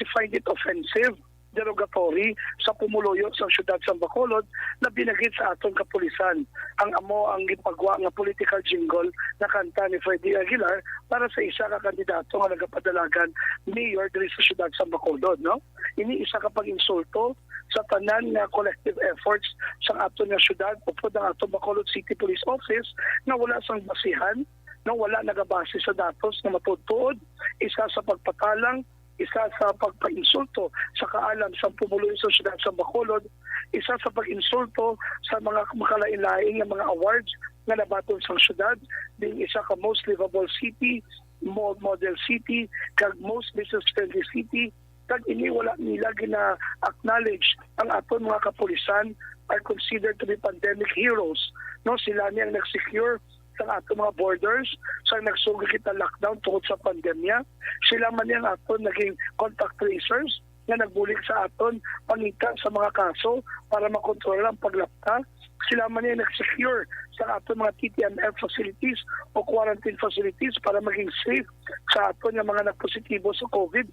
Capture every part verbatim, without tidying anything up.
We find it offensive, derogatory sa pumuluyo sa siyudad sa Bacolod, labi na gid sa aton kapulisan. Ang amo ang gipagwa nga political jingle na kanta ni Freddy Aguilar para sa isa ka kandidato nga nagapadalagan mayor diri sa siyudad sa Bacolod, no? Ini isa ka pag-insulto sa tanan nga collective efforts sang aton nga siyudad upod ang aton Bacolod City Police Office nga wala sang basihan, no, wala nagabase sa datos nga matuod-tuod, isa sa pagpatalang, isa sa pagpainsulto sa kaalam sang pumuluyo sa siyudad sa Bacolod, isa sa pag-insulto sa mga makalain-lain nga mga awards nga nabaton sang siyudad, ding isa ka most livable city, mo-, model city, kag most business-friendly city, kag ini wala nila gina-acknowledge. Ang aton mga kapulisan are considered to be pandemic heroes. No, sila ni ang nag-secure sa aton mga borders, sa nagsugod kita lockdown tungod sa pandemya. Sila man ni ang aton naging contact tracers nga nagbulig sa aton pangita sa mga kaso para makontrol ang paglapta. Sila man ni ang nag-secure sa aton mga T T M F facilities o quarantine facilities para maging safe sa aton nga mga nagpositibo sa COVID.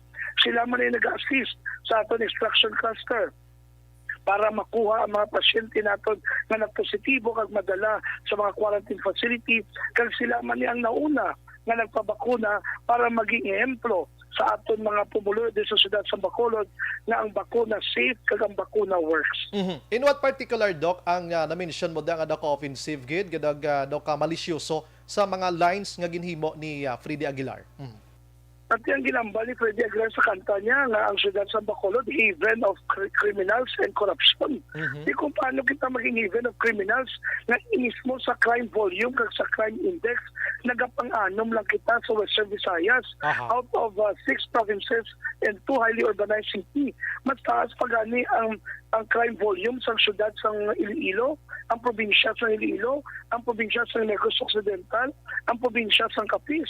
Sila man ni ang nag-assist sa aton extraction cluster para makuha ang mga pasyente naton nga nagpositibo kag madala sa mga quarantine facility, kag sila man ni ang nauna nga nagpabakuna para maging ehemplo sa aton mga pumuluyo diri sa siyudad sa Bacolod nga ang bakuna safe kag ang bakuna works. Mhm. In what particular, Doc, ang, ah, na-mention mo da nga daw ka-offensive gid, nga daw, ah, daw ka malisyoso sa mga lines nga ginhimo ni, ah, Freddy Aguilar? Mhm. Pati ang ginambal ni Freddy Aguilar sa kanta niya nga ang siyudad sa Bacolod, haven of cr-, criminals and corruption. Mhm. Di kung paano kita maging haven of criminals nga mismo sa crime volume kag sa crime index, nagapang-anom lang kita sa Western Visayas. Aha. Out of, uh, six provinces and two highly urbanized city, mas taas pa gani ang, ang crime volume sa siyudad sang Iloilo, ang probinsya sang Iloilo, ang probinsya sang Negros Occidental, ang probinsya sang Capiz.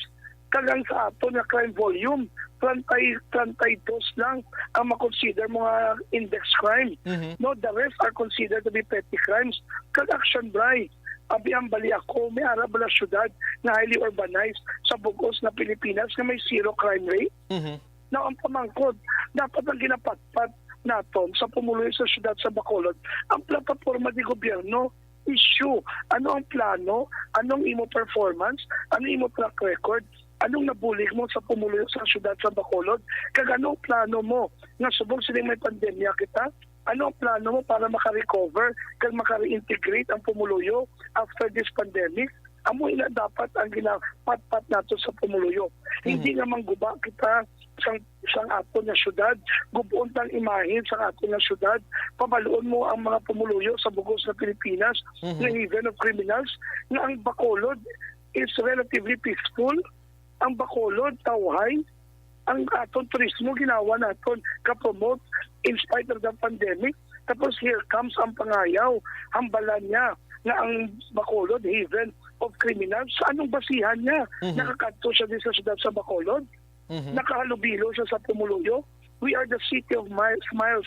Kag ang sa aton nga crime volume, treinta, treinta y dos lang ang makonsider mga index crime. Mhm. No, the rest are considered to be petty crimes. Kag action, Bri, abi ang bali ako, may ara bala siyudad nga highly urbanized sa bug-os nga Pilipinas nga may zero crime rate? Mhm. Now, ang pamangkot, dapat ang ginapatpat naton sa pumuluyo sa siyudad sa Bacolod, ang plataporma di gobyerno, issue. Ano ang plano? Anong imo performance? Ano imo track record? Anong nabulig mo sa pumuluyo sa siyudad sa Bacolod? Kag ano ang plano mo nga subong sining may pandemya kita? Ano ang plano mo para maka-recover kag maka-reintegrate ang pumuluyo after this pandemic? Amo ina dapat ang ginapatpat nato sa pumuluyo. Hindi Mhm. nga mangguba kita sang, sang aton nga syudad, gub-on ta ang imahe sang aton nga syudad. Pabaluon mo ang mga pumuluyo sa bug-os nga Pilipinas, Mhm. nga haven of criminals, nga ang Bacolod is relatively peaceful. Ang Bacolod, tawhay. Ang aton turismo, ginawa naton ka-promote in spite of the pandemic. Tapos here comes ang pangayaw. Hambalan niya nga ang Bacolod, haven of criminals. Sa anong basihan niya Mhm. nakakadto siya din sa siyudad sa Bacolod? Mhm. Nakahalubilo siya sa pumuluyo. We are the city of mi-, smiles.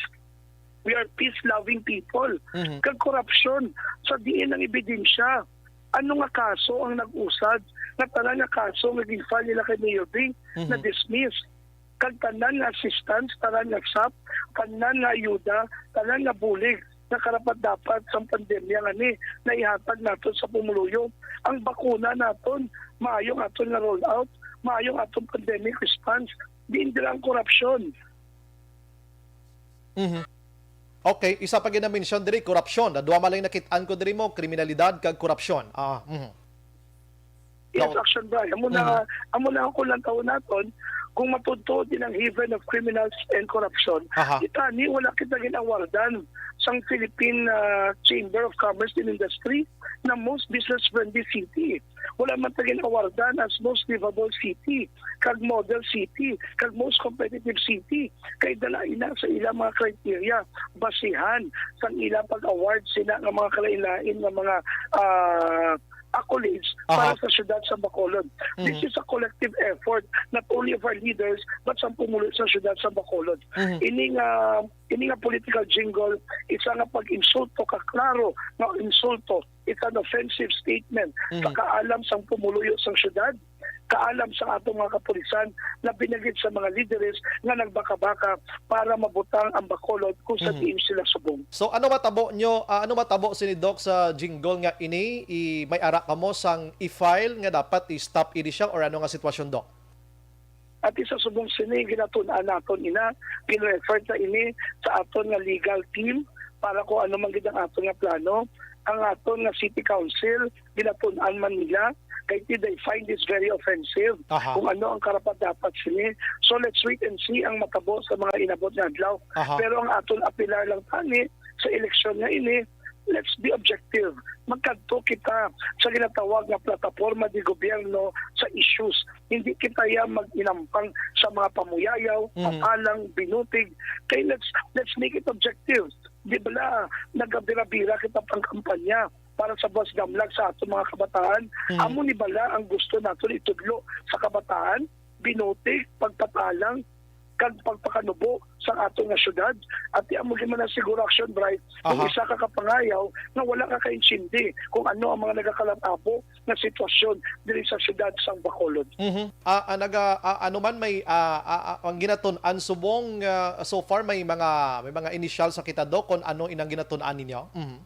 We are peace-loving people. Mhm. Kag korupsyon, sa diin ang ebidensya? Ano nga kaso ang nag-usad nga tanan nga kaso nga gin-file nila kay Mayor Bing Mhm. na-dismiss? Kag tanan nga assistance, tanan nga sap, tanan nga ayuda, tanan nga bulig nga karapat-dapat sang pandemya nga ni naihatag naton sa pumuluyo. Ang bakuna naton, maayong aton nga rollout, maayong aton pandemic response, diin dira ang korupsyon? Mhm. Okay, isa pa gid na-mention diri, korupsyon. Na duha man lang nakit-an ko diri mo, kriminalidad kag korupsyon. Ah, mhm. Yes, Now, action, Bri. Amo na, Mhm. amo na ang kulantawon naton, kung matuod-tuod din ang haven of criminals and corruption, Aha. kita ni wala kita gin-awardan sang Philippine, ah, Chamber of Commerce and Industry na most business-friendly city. Wala man ta gin-awardan as most livable city, kag model city, kag most competitive city. Kay dala ina sa ilang mga criteria, basihan sang ilang pag-award sina nga mga kalain-lain nga mga, ah, accolades para Aha. sa siyudad sa Bacolod. This Mhm. is a collective effort, not only of our leaders, but sa pumulo sa siyudad sa Bacolod. Mhm. Ini nga, ini nga political jingle, isa nga pag-insulto, kaklaro nga insulto It's an offensive statement sa Mhm. kaalam sang pumuluyo sang syudad, kaalam sa atong mga kapulisan, labi na gid sa mga lideres nga nagbaka-baka para mabutang ang Bacolod kung sa Mhm. diin sila subong. So, ano matabo nyo, ah, ano matabo sini, Doc, sa jingle nga ini, i-, may ara kamo sang i-file nga dapat i-stop ini siya, or ano nga sitwasyon, Doc? At isa subong sini, ginatun-an naton ina, gin-refer ta ini sa aton nga legal team para kung ano man gid ang aton nga plano. Ang aton nga city council, ginatun-an man nila, kay they find this very offensive. Aha. Kung ano ang karapat-dapat sini. So let's wait and see ang matabo sa mga inabot nga adlaw. Aha. Pero ang aton apilar lang tani sa eleksyon nga ini, let's be objective. Magkadto kita sa ginatawag nga plataporma di gobyerno sa issues. Hindi kita ya mag-inampang sa mga pamuyayaw, Mhm. papalang, binutig. Kay let's, let's make it objective. Di bala, nagabira-bira kita pang kampanya para sa buwas damlag sa aton mga kabataan? Mhm. Amo ni bala ang gusto naton itudlo sa kabataan? Binutig, pagpapalang, kag pagpakanubo sa aton nga syudad. At di amo gid man ang siguro action, Bright, kung Aha. isa ka kapangayaw nga wala ka kaintindi kung ano ang mga nagakalatabo nga sitwasyon diri sa syudad sang Bacolod. Mhm. Ah, ah, naga-, ah, ano man may, ah, ah, ah, ang ginatun-an subong, ah, so far may mga, may mga initial sa kita, Doc, kung ano inang ginatun-an ninyo? Mhm.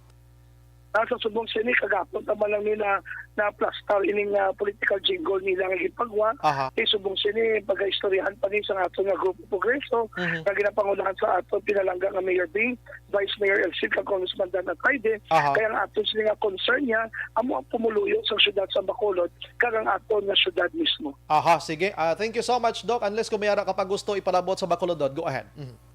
Ah, sa subong sini, kagapon naman lang nila na plastar ining, ah, political jingle nila nga gipagwa. Aha. Kay subong sini, pagaistoryahan pa ni sa aton nga Grupo Progreso, Mhm. nga ginapangunahan sa aton pinalangga nga Mayor Bing, Vice Mayor Elcid, kag Congressman Dan Atayde. Aha. Kaya ang aton sini nga concern niya, amo ang pumuluyo sa siyudad sa Bacolod, kag ang aton nga siyudad mismo. Aha, sige. Ah, thank you so much, Doc. Unless kung may ara ka pa gusto ipalabot sa Bacolod, go ahead. Mhm.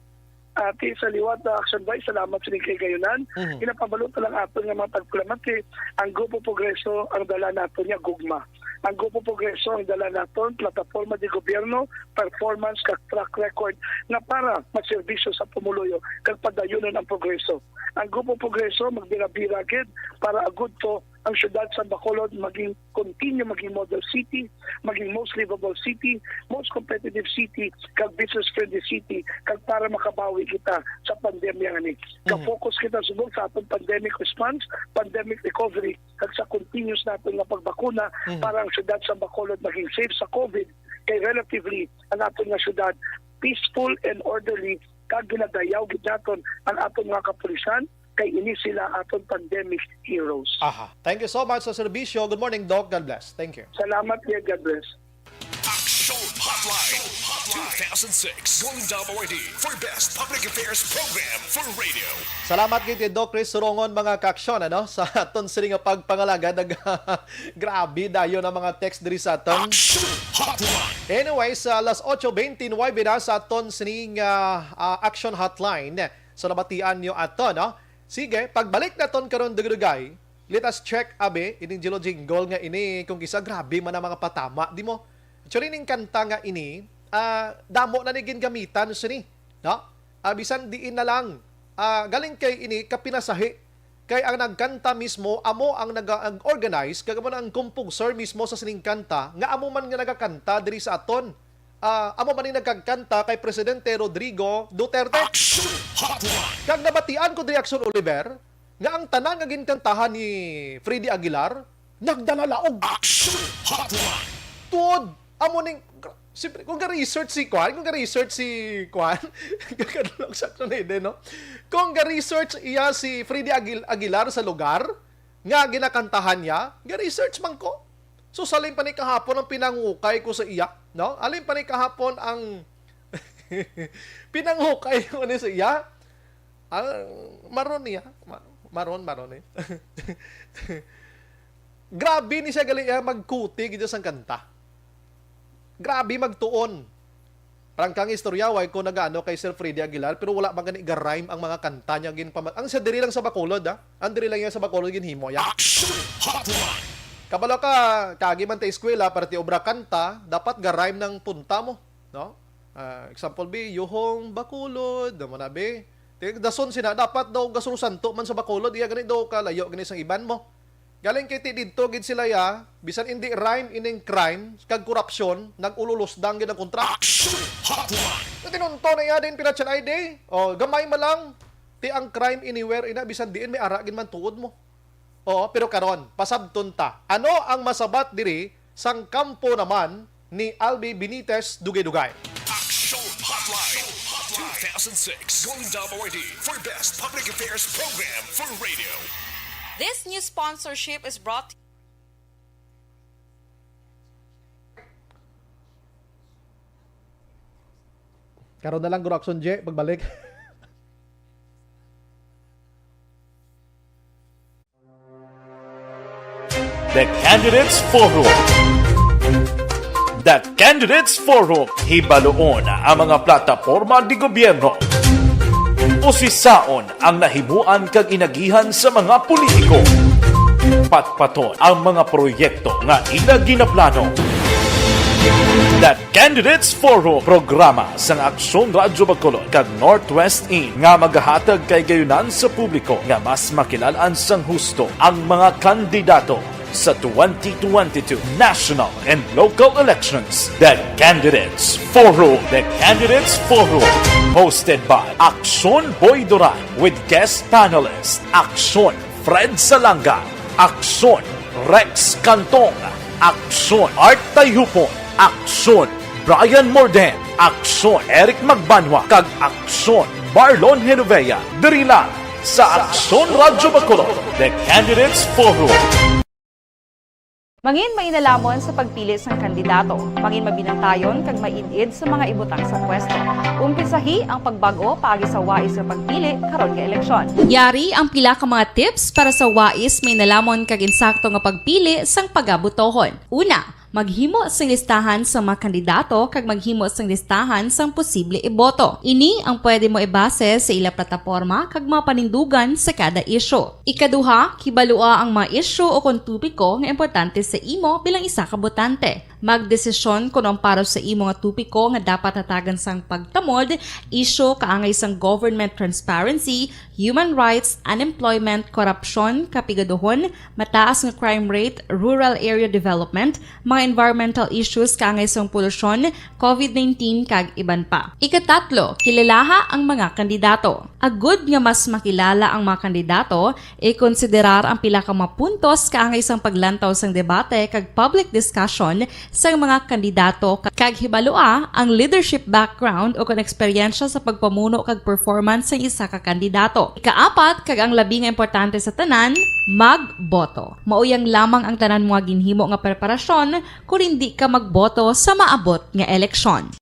Ati sa liwat na action, Vice, salamat sa inyong kaigayonan. Mhm. Ginapabalo ta lang aton nga mga tagpalamati, ang Grupo Progreso ang dala naton nga gugma. Ang Grupo Progreso ang dala naton plataporma di gobyerno, performance kag track record nga para magserbisyo sa pumuluyo kag padayonon ang progreso. Ang Grupo Progreso magbira-bira gid para agud to ang siyudad sa Bacolod maging, continue maging model city, maging most livable city, most competitive city, kag business-friendly city, kag para makabawi kita sa pandemya nga ni. Mhm. Ka-focus kita subong sa atong pandemic response, pandemic recovery, kag sa continuous naton nga pagbakuna Mhm. para ang siyudad sa Bacolod maging safe sa COVID, kay relatively ang aton nga siyudad peaceful and orderly, kag ginadayaw gid naton ang aton mga kapulisan, kay ini sila aton pandemic heroes. Aha. Thank you so much sa serbisyo. Good morning, Doc. God bless. Thank you. Salamat, Kuya. God bless. Action Hotline two thousand six Golden Dome Awardee for Best Public Affairs Program for Radio. Salamat gid kay Doc Chris Surongon, mga kaaksyon, ano, sa aton sini nga pagpangalagad. Nag-, grabe dayon ang mga text diri sa aton Action Hotline. Anyways, sa alas otso twenty-nine na sa aton sining, ah, ah, Action Hotline. So, nabatian nyo ato, no? Sige, pagbalik naton karon, dugay-dugay, let us check, abi, ining Jilo Jingle nga ini, kung kisa grabe man ang mga patama, di mo? Actually, ning kanta nga ini, ah, damo na ni gingamitan sini, no? Ah, bisan diin na lang, ah, galing kay ini kapinasahi. Kay ang nagkanta mismo, amo ang nag-, ang organize, kag amo na ang composer mismo sa sining kanta, nga amo man nga nagakanta diri sa aton. Ah, amo man ni nagkagkanta kay Presidente Rodrigo Duterte. Action Hotline. Kag nabatian ko diri, Action Oliver, nga ang tanan nga ginkantahan ni Freddy Aguilar, nagdala laog. Action Hotline. Tuod, amo ning, gra-, siyempre, kung ga-research si Kwan, kung ga-research si Kwan, kakadlok sa action ni Eden, no? Kung ga-research iya si Freddy Aguil-, Aguilar sa lugar, nga ginakantahan niya, ga-research man ko. So, sa halin pa ni kahapon ang pinangukay ko sa iya, no? Halin pa ni kahapon ang pinangukay ko ni sa iya. Ah, maron niya. Ma-, maron, maron eh. Grabe ni siya gali, ah, magkuti gid sang kanta. Grabe magtuon. Parang kang istorya, way ko nagaano kay Sir Freddy Aguilar, pero wala man gani ga-rhyme ang mga kanta niya ginpama-, ang sa diri lang sa Bacolod, ah. Ang diri lang yan sa Bacolod ginhimo ya. Action Hotline. Kabalo ka, kagi man ta eskwela, parte obra kanta, dapat ga-rhyme ng punta mo, no? Ah, example, bi, Yuhong Bacolod, mo na, bi. Ti-, dason sina, dapat daw gasulusanto man sa Bacolod, iya gani daw kalayo gani sang iban mo. Galing kay ti didto gid sila ya, bisan indi rhyme ining crime kag korupsyon, nag-ululusdang gid ang kontra. Action Hotline. Natinunto na iya din pinatyan ay day. O, gamay man lang. Ti ang crime anywhere ina, bisan diin may ara gid man tuod mo. Oo, pero karon, pasabton ta. Ano ang masabat diri sang kampo naman ni Albi Benitez Dugay-Dugay? Action Hotline two thousand six, Golden Dome Awardee for Best Public Affairs Program for Radio. This news sponsorship is brought Karon na lang, guro, Action J, pagbalik. The Candidates Forum. The Candidates Forum. Hibaluon ang mga plataporma di gobyerno. Usisaon ang nahimuan kag inagihan sa mga politiko. Patpaton ang mga proyekto nga ila ginaplano. The Candidates Forum, programa sang Aksyon Radyo Bacolod kag Northwest In nga magahatag kay gayunan sa publiko nga mas makilalaan sang husto ang mga kandidato sa twenty twenty-two national and local elections. The Candidates Forum. The Candidates Forum, hosted by Aksyon Boy Duran with guest panelist Aksyon Fred Salanga, Aksyon Rex Cantong, Aksyon Art Tayhupon, Aksyon Brian Morden, Aksyon Eric Magbanwa, kag Aksyon Marlon Genovea. Diri lang sa Aksyon Radyo Bacolod, The Candidates Forum. Mangin mainalamon sa pagpili sang kandidato. Mangin mabinantayon kag maid-id sa mga ibutang sa pwesto. Umpisahi ang pagbag-o paagi sa wais nga pagpili karon nga eleksyon. Yari ang pila ka mga tips para sa wais, mainalamon kag insakto nga pagpili sang pagabotohon. Una, maghimo sing listahan sang mga kandidato kag maghimo sing listahan sang posible iboto. Ini ang pwede mo ibase sa ila plataporma kag mga panindugan sa kada isyu. Ikaduha, kibalua ang mga isyu o kon topiko nga importante sa imo bilang isa ka botante. Magdesisyon kon ang para sa imo nga topiko nga dapat hatagan sang pagtamod, isyu kaangay sang government transparency, human rights, unemployment, korupsyon, kapigaduhon, mataas nga crime rate, rural area development, mga environmental issues kaangay sang polusyon, covid nineteen, kag iban pa. Ikatatlo, kilalaha ang mga kandidato. Agud nga mas makilala ang mga kandidato, ikonsiderar ang pila ka mga puntos kaangay sang paglantaw sang debate kag public discussion sang mga kandidato, kag hibalua ang leadership background o kon eksperyensya sa pagpamuno kag performance sang isa ka kandidato. Ikaapat, kag ang labi nga importante sa tanan, magboto. Mauyang lamang ang tanan mo nga ginhimo nga preparasyon kon indi ka magboto sa maabot nga eleksyon.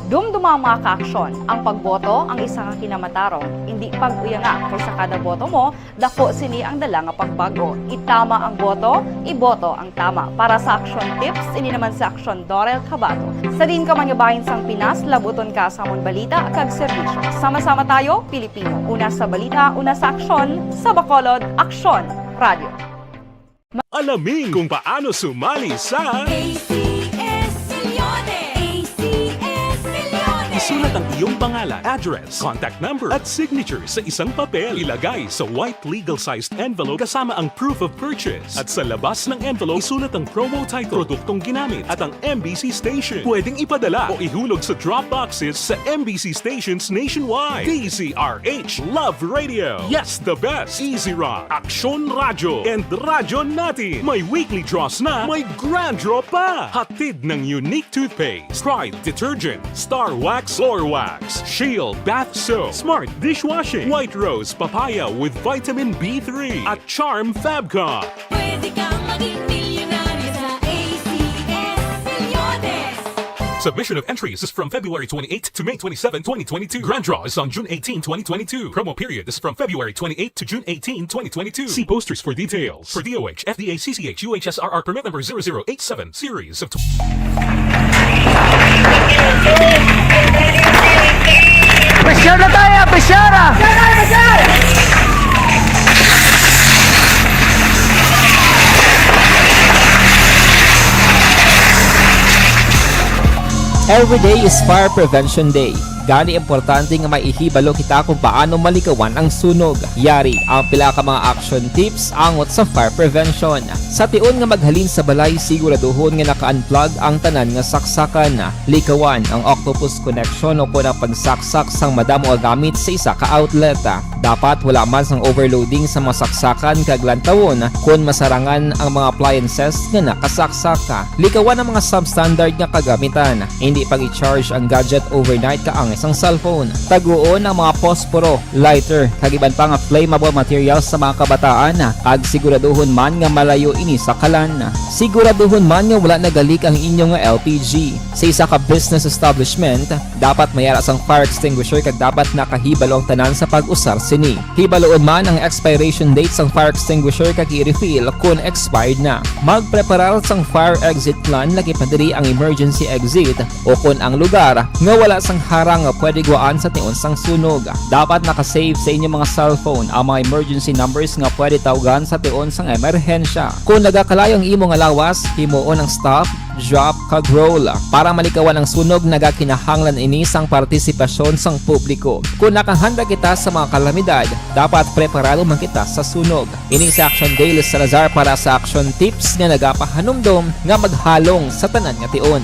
Dumduma, mga ka-aksyon, ang pagboto ang isa ka kinamatarong. Indi pag-uyanga, kay sa kada boto mo, daku sini ang dala nga pagbag-o. Itama ang boto, iboto ang tama. Para sa Aksyon Tips, ini naman si Aksyon Dorel Cabato. Sa diin ka man nga bahin sang Pinas, labuton ka sa amon balita kag serbisyo. Sama-sama tayo, Pilipino. Una sa balita, una sa aksyon, sa Bacolod, Aksyon Radio. Alamin kung paano sumali sa A C S Milyones! A C S Milyones! Isulat ang iyong pangalan, address, contact number, at signature sa isang papel. Ilagay sa white legal-sized envelope kasama ang proof of purchase. At sa labas ng envelope, isulat ang promo title, produktong ginamit, at ang M B C station. Pwedeng ipadala o ihulog sa drop boxes sa M B C stations nationwide. D Z R H Love Radio. Yes, the best. Easy Rock, Aksyon Radyo, and Radyo Natin. May weekly draws na, may grand draw pa. Hatid ng Unique Toothpaste, Pride Detergent, Star Wax Floor Wax, Shield Bath Soap, Smart Dishwashing, White Rose Papaya with Vitamin B three, at Charm Fabcon. Pwede kang maging milyonaryo sa A C S Milyones. Submission of entries is from February twenty-eight to May twenty-seven, twenty twenty-two. Grand draw is on June eighteen, twenty twenty-two. Promo period is from February twenty-eight to June eighteen, twenty twenty-two. See posters for details. For D O H, F D A, C C H, U H S R R permit number zero zero eight seven, series of tw- Pressure na tayo! Pressure na! Every day is Fire Prevention Day. Gani, importante nga may ihibalo kita kung paano malikawan ang sunog. Yari ang pila ka mga action tips angot sa fire prevention. Sa tion nga maghalin sa balay, siguraduhon nga naka-unplug ang tanan nga saksakan. Likawan ang octopus connection o kon ang pagsaksak sang madamo nga gamit sa isa ka outlet. Dapat wala man sang overloading sa mga saksakan kag lantawon kon masarangan ang mga appliances nga nakasaksak. Likawan ang mga substandard nga kagamitan. Hindi pag-i-charge ang gadget overnight kaangay sang cellphone. Taguon ang mga posporo, lighter, kag iban pa nga flammable materials sa mga kabataan, kag siguraduhon man nga malayo ini sa kalan. Siguraduhon man nga wala nagalik ang inyo nga L P G. Sa isa ka business establishment, dapat may ara sang fire extinguisher kag dapat nakahibalo ang tanan sa pag-usar sini. Hibaluon man ang expiration date sang fire extinguisher kag i-refill kon expired na. Magpreparar sang fire exit plan, laki pa diri ang emergency exit o kon ang lugar nga wala sang harang nga pwede gwaan sa tion sang sunog. Dapat naka-save sa inyo mga cellphone ang mga emergency numbers nga pwede tawgan sa tion sang emerhensya. Kon nagakalayo ang imo nga lawas, himuon ang stop, drop, kag roll. Para malikawan ang sunog, nagakinahanglan ini sang partisipasyon sang publiko. Kon nakahanda kita sa mga kalamidad, dapat preparado man kita sa sunog. Ini si Action Dale Salazar para sa Action Tips nga nagapahanumdom nga maghalong sa tanan nga tion.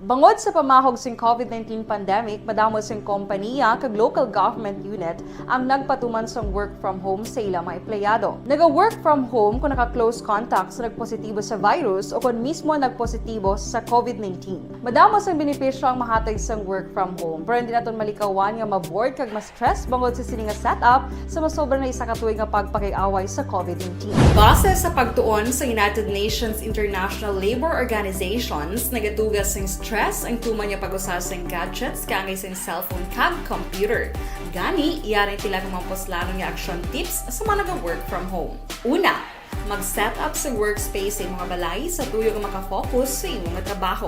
Bangod sa pamahog sing covid nineteen pandemic, madamo sing kompaniya kag local government unit ang nagpatuman sang work from home sa ila mga empleyado. Naga-work from home kung naka-close contact sa nagpositibo sa virus o kon mismo nagpositibo sa covid nineteen. Madamo sang benepisyo ang mahatag sang work from home, pero hindi naton malikawan nga ma-bored kag ma-stress bangod sa sini nga setup sa masobra na isa ka tuig nga pagpakig-away sa covid nineteen. Base sa pagtuon sa United Nations International Labour Organizations, nagatuga sing stress ang tuman nga pag-usa sing gadgets kaangay sing cellphone kag computer. Gani, yari ang pila ka mga puslanon nga action tips sa mga naga-work from home. Una, mag-set up sa workspace sa imo nga balay sa tuyo nga makafocus sa imo nga trabaho.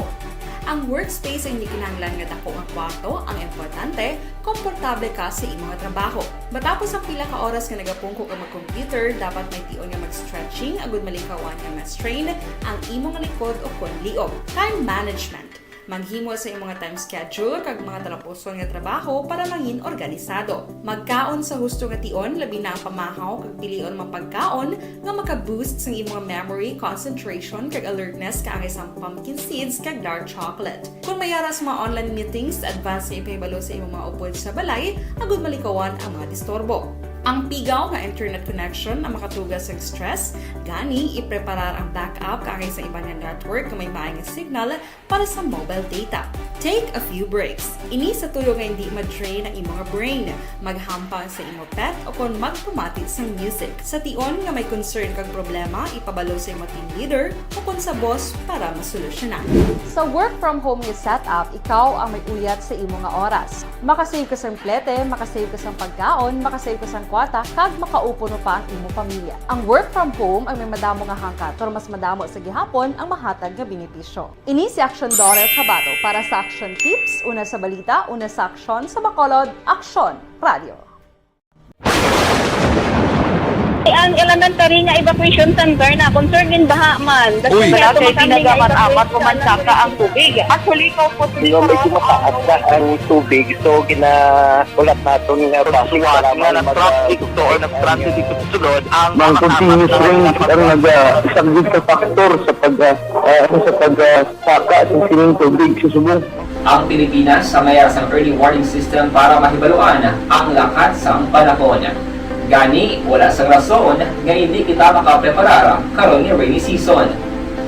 Ang workspace ay hindi kinahanglan nga dako nga kwarto, ang importante, komportable ka sa imo nga trabaho. Matapos ang pila ka oras nga nagapungko ka mag-computer, dapat may tion nga mag-stretching agud malikawan nga ma-strain ang imo nga likod o kon liog. Time management. Maghimo sa imo nga time schedule kag mga talapuson nga trabaho para mangin organisado. Magkaon sa husto nga tion, labi na ang pamahaw kag pilion mga pagkaon nga maka-boost sang imo nga memory, concentration, kag alertness kaangay sang pumpkin seeds kag dark chocolate. Kon may ara sa mga online meetings, advance nga ipahibalo sa imo mga upod sa balay agud malikawan ang mga disturbo. Ang pigaw nga internet connection ang makatuga sang stress, gani ipreparar ang backup kaangay sa iban nga network nga may maay nga signal para sa mobile data. Take a few breaks. Ini sa tuyo nga hindi ma-drain ang imo nga brain. Maghampang sa imo pet o kon magpamati sang music. Sa tion nga may concern kag problema, ipabalo sa imo team leader o kon sa boss para masolusyonan. Sa work from home nga setup, ikaw ang may uyat sa imo nga oras. Makasave ka sang plete, makasave ka sang pagkaon, makasave ka sang kwarta, kag makaupo pa ang imo pamilya. Ang work from home ang may madamo nga hangkat, pero mas madamo sa gihapon ang mahatag nga benepisyo. Ini si Action Daughter Kabato para sa Action Tips, una sa balita, una sa aksyon, sa Bacolod, Aksyon Radio. Ang elementary nga evacuation center na concern gin baha man. Uy, wala kay tinaga man amat ko man saka ang tubig. Actually, ikaw po, medyo mataas na ang tubig, so ginahulat naton nga bus nga nag-traffic to or nag-transit dito sa sulod ang mga continuous rain ang nagasaglit sa factor sa pag, ah, ah, sa pag, ah, saka sa sining tubig sa subong. Ang Pilipinas sa mayar sang early warning system para mahibaluan ang lakat sang panahon. Gani, wala sang rason nga hindi kita makapreparar karon nga rainy season.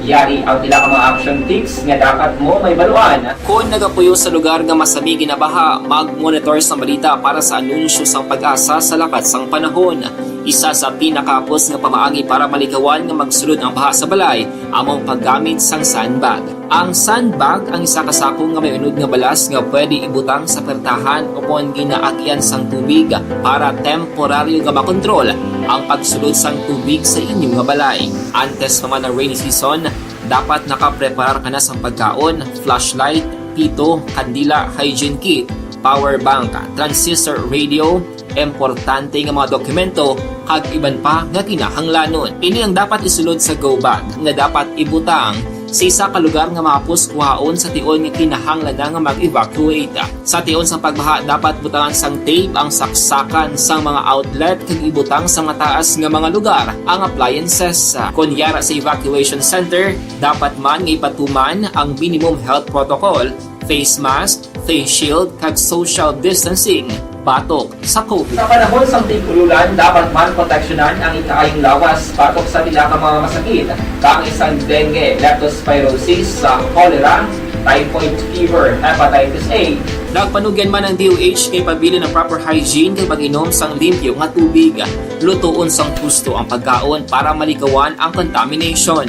Yari ang pila ka mga action tips nga dapat mo mahibaluan. Kon nagapuyo sa lugar nga masami ginabaha, mag-monitor sa balita para sa anunsyo sang PAGASA sa lakat sang panahon. Isa sa pinakahapos nga pamaagi para malikawan nga magsulod ang baha sa balay amo ang paggamit sang sandbag. Ang sandbag ang isa ka sako nga may unod nga balas nga pwede ibutang sa pertahan o kon ginaagian sang tubig para temporaryo nga makontrol ang pagsulod sang tubig sa inyo nga balay. Antes pa man ang rainy season, dapat nakapreparar ka na sang pagkaon, flashlight, pito, kandila, hygiene kit, power bank, transistor radio, importante nga mga dokumento, kag iban pa nga kinahanglanon. Ini ang dapat isulod sa go bag nga dapat ibutang sa isa ka lugar nga mahapos kuhaon sa tion nga kinahanglan na nga mag-evacuate. Sa tion sang pagbaha, dapat butangan sang tape ang saksakan sang mga outlet kag ibutang sa mataas nga mga lugar ang appliances. Kon yara sa evacuation center, dapat man nga ipatuman ang minimum health protocol, face mask, face shield, kag social distancing batok sa COVID. Sa panahon sang tig-ululan, dapat man proteksyonan ang ikaayong lawas batok sa pila ka mga masakit, kaangay sang dengue, leptospirosis, sa cholera, typhoid fever, hepatitis A. Nagpanugyan man ang D O H nga ipabilin ang proper hygiene kag pag-inom sang limpyo nga tubig. Lutoon sang husto ang pagkaon para malikawan ang contamination.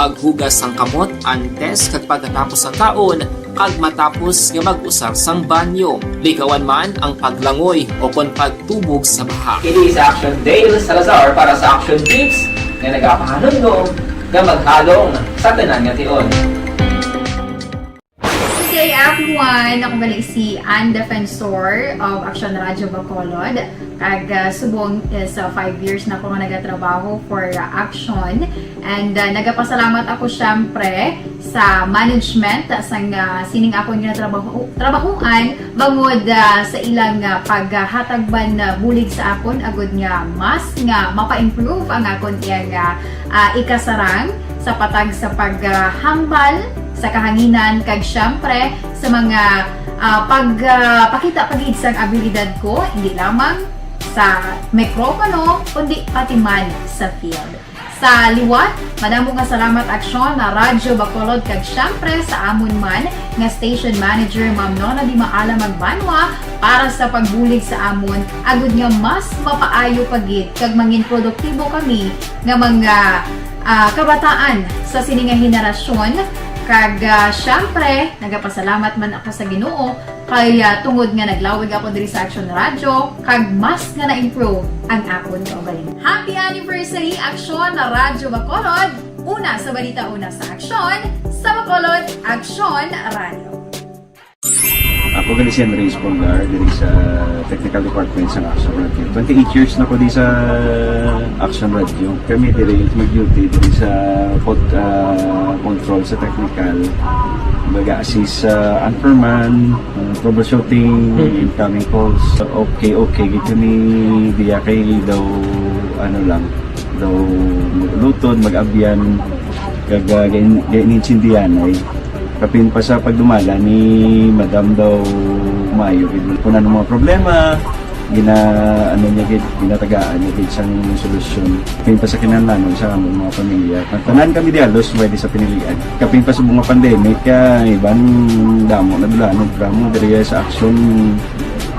Maghugas sang kamot antes kag pagkatapos sang kaon, kag matapos nga mag-usar sang banyo. Likawan man ang paglangoy o kon pagtubog sa baha. Kini si Action Dale Salazar para sa Action Tips nga nagapahanumdom nga maghalong sa tanan nga tion. Good day, everyone! Ako gali si Ann Defensor of Action Radio Bacolod. Kag, ah, subong, eh, sa five years na ako nga nagatrabaho for, ah, Action. And, ah, nagapasalamat ako, syempre, sa management sang, ah, sining akon nga trabaho, trabahuan, bangod, ah, sa ilang, ah, paghatag man, ah, bulig sa akon, agud nga mas nga mapa-improve ang akon iyang, ah, ah, ikasarang sa patag sa paghambal sa kahanginan, kag, syempre, sa mga, ah, pag, ah, pakita pa gid sang abilidad ko, hindi lamang sa mikropono, kundi pati man sa field. Sa liwat, madamo nga salamat, Aksyon, na Radyo Bacolod, kag, syempre, sa amon man nga station manager, Ma'am Nona Di Maala Magbanwa, para sa pagbulig sa amon, agud nga mas mapaayo pa gid kag mangin produktibo kami nga mga, ah, kabataan sa sini nga henerasyon. Kag, ah, syempre, nagapasalamat man ako sa Ginoo kay, ah, tungod nga naglawig ako diri sa Action Radio, kag mas nga na-improve ang akon kaugalingon. Happy anniversary, Aksyon na Radyo Bacolod! Una sa balita, una sa aksyon, sa Bacolod, Aksyon Radio. Ako gali si Henry Espolgar, diri sa Technical Department sa Action Radio. Twenty-eight years na ko di sa Action Radio. Kami diri mag-duty diri sa pod-, ah, control sa technical. Mag-assist sa anchorman, ah, troubleshooting, Mm. incoming calls. Okay, okay, gid kami diya kay daw, ano lang, daw luton, mag-abyan, kag, ah, gain-, gain-, inintindihan ay. Kapin pa sa pagdumala ni Madam daw maayo gid. Kung ano mga problema, gina-, ano niya gid, ginatagaan niya gid sang solusyon. Kapin pa sa kinahanglanon sa among mga pamilya. Tanan kami di halos pwede sa pinilian. Kapin pa sa mga pandemic, ah, iban damo na dulanon, damo diri sa aksyon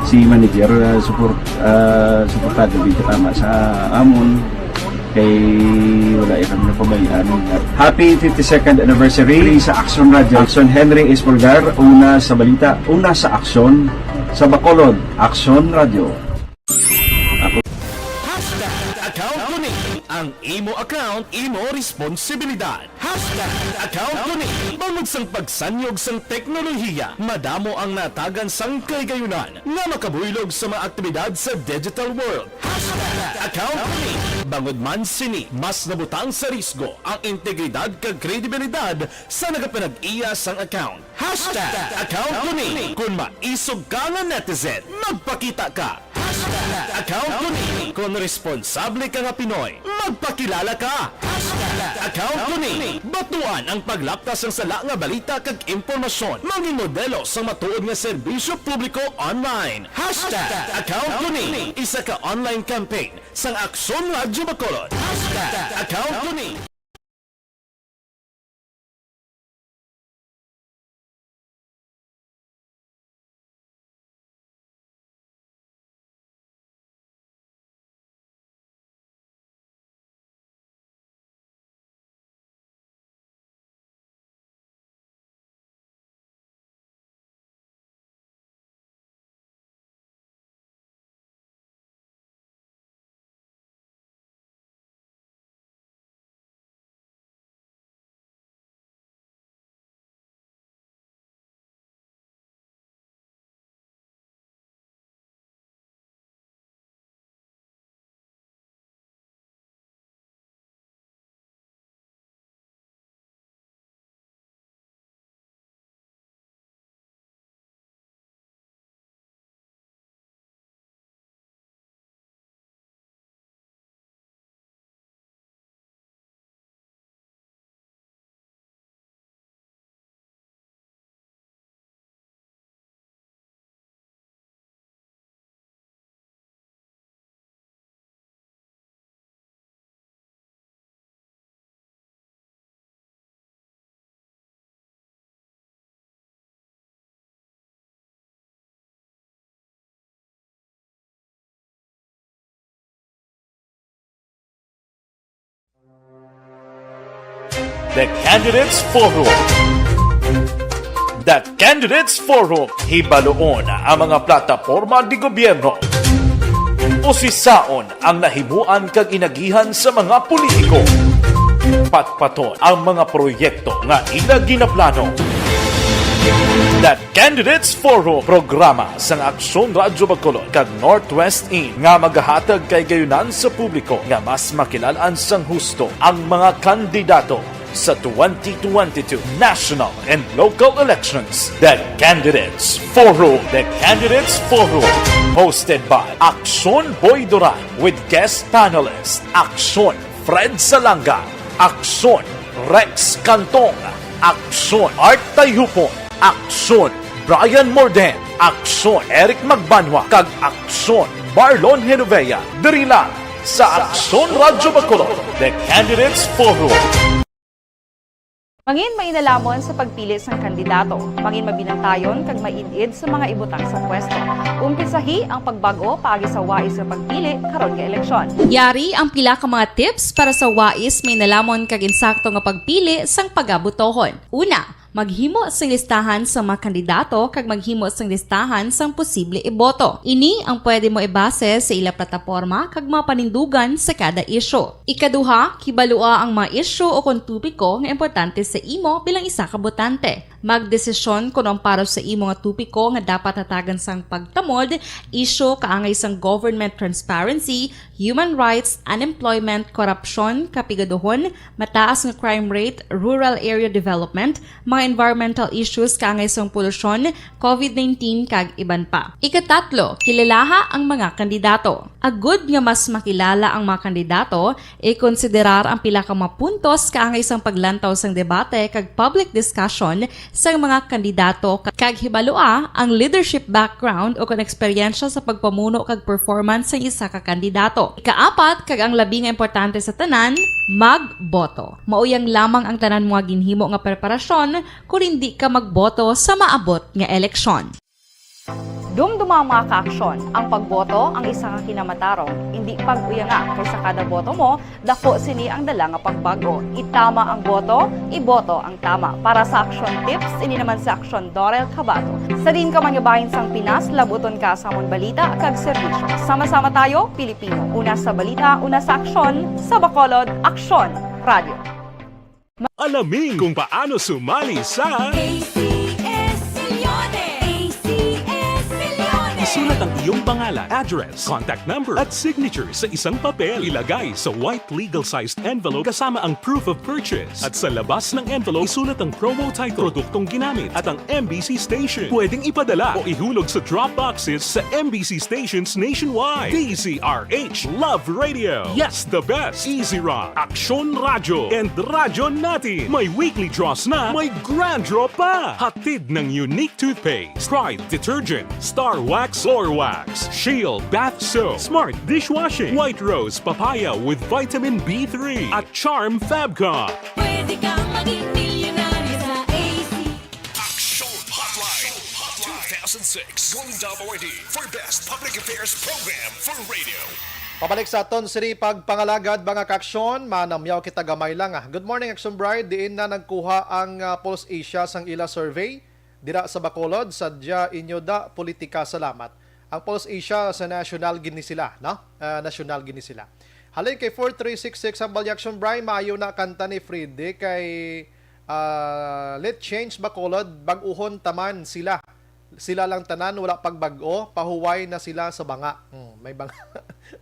si manager, ah, support, ah, suportado gid katama sa amon. Kay wala ya kami napabayaan. Happy fifty-second anniversary sa Action Radio. Action Henry Espolgar, una sa balita, una sa aksyon, sa Bacolod, Action Radio. Ako. Hashtag account ko ni. Ang imo account, imo responsibilidad. Hashtag account ko ni. Bangod sang pagsanyog sang teknolohiya, madamo ang natagan sang kahigayunan nga makabuylog sa mga aktibidad sa digital world. Hashtag account ko ni. Bangod man sini, mas nabutang sa risgo ang integridad kag kredibilidad sa nagapanag-iya sang account. Hashtag account ko ni. Kon maisog ka nga netizen, magpakita ka. Hashtag account ko ni. Kon responsable ka nga Pinoy, magpakilala ka. Hashtag account ko ni. Batuan ang paglaptas sang sala nga balita kag impormasyon. Mangin modelo sang matuod nga serbisyo publiko online. Hashtag account ko ni. Isa ka online campaign sang Aksyon Radyo Bacolod. Hashtag account ko ni. The Candidates Forum. The Candidates Forum. Hibaluon ang mga plataporma de gobyerno. Usisaon ang nahimuan kag inagihan sa mga politiko. Patpaton ang mga proyekto nga ila ginaplano. The Candidates Forum, programa sang Aksyon Radyo Bacolod kag Northwest In nga magahatag kay gayunan sa publiko nga mas makilalaan sang husto ang mga kandidato sa twenty twenty-two national and local elections. The Candidates Forum. The Candidates Forum, hosted by Aksyon Boy Duran with guest panelist Aksyon Fred Salanga, Aksyon Rex Cantong, Aksyon Art Tayhupon, Aksyon Brian Morden, Aksyon Eric Magbanwa, kag Aksyon Marlon Genovea, diri lang sa Aksyon Radyo Bacolod, The Candidates Forum. Mangin mainalaman sa pagpili sang kandidato, mangin mabinantayon kag maid-id sa mga ibutang sa pwesto. Umpisahi ang pagbag-o paagi sa wais nga pagpili karon nga eleksyon. Yari ang pila ka mga tips para sa wais, mainalamon kag insakto nga pagpili sang pagabutohon. Una, maghimo sing listahan sa mga kandidato kag maghimo sing listahan sang posible iboto. Ini ang pwede mo ibase sa ila plataporma kag mga panindugan sa kada isyu. Ikaduha, kibalua ang mga isyu o kon topiko nga importante sa imo bilang isa ka botante. Magdesisyon kon ang para sa imo nga topiko nga dapat hatagan sang pagtamod, isyu kaangay sang government transparency, human rights, unemployment, korupsyon, kapigaduhon, mataas nga crime rate, rural area development, mga environmental issues kaangay sang polusyon, covid nineteen, kag iban pa. Ikatatlo, kilalaha ang mga kandidato. Agud nga mas makilala ang mga kandidato, ikonsiderar ang pila ka mga puntos kaangay sang paglantaw sang debate kag public discussion sang mga kandidato, kag hibalua ang leadership background o kon eksperyensya sa pagpamuno kag performance sang isa ka kandidato. Ikaapat, kag ang labi nga importante sa tanan, magboto. Mauyang lamang ang tanan mo nga ginhimo nga preparasyon kon indi ka magboto sa maabot nga eleksyon. Dumduma, mga kaaksyon, ang pagboto ang isa ka kinamatarong. Indi pag-uyanga, kay sa kada boto mo, dako sini ang dala nga pagbag-o. Itama ang boto, iboto ang tama. Para sa Aksyon Tips, ini naman si Aksyon Dorel Cabato. Sa diin ka man nga bahin sang Pinas, labuton ka sa amon balita kag serbisyo. Sama-sama tayo, Pilipino. Una sa balita, una sa aksyon, sa Bacolod, Aksyon Radio. Alamin kung paano sumali sa A C S Milyonary. A C S Milyonary. Isulat ang iyong pangalan, address, contact number, at signature sa isang papel. Ilagay sa white legal-sized envelope kasama ang proof of purchase. At sa labas ng envelope, isulat ang promo title, produktong ginamit, at ang M B C station. Pwedeng ipadala o ihulog sa drop boxes sa M B C stations nationwide. D Z R H Love Radio. Yes, the best. Easy Run, Aksyon Radyo, and Radyo Natin. May weekly draws na, may grand draw pa. Hatid ng Unique Toothpaste, Pride Detergent, Star Wax, Floor Wax, Shield Bath Soap, Smart Dishwashing, White Rose Papaya with Vitamin B three, at Charm Fabcon. Pwede kang maging milyonaryo sa A C. Aksyon Hotline two thousand six Golden Dove Awardee for Best Public Affairs Program for Radio. Pabalik sa aton sini pagpangalagad, mga kaaksyon, manamyaw kita gamay lang, ah. Good morning, Aksyon Bride. Diin na nagkuha ang, ah, Pulse Asia sang ila survey dira sa Bacolod? Sadya inyo da politika. Salamat. Ang Pulse Asia sa national gini sila, no? Ah, national gini sila. Halin kay four three six six ang Balyaksyon Bray, maayo na kanta ni Freddy kay, ah, Let's Change Bacolod, bag-uhon taman sila. Sila lang tanan, wala pagbag-o, pahuway na sila sa banga. Hmm, may banga.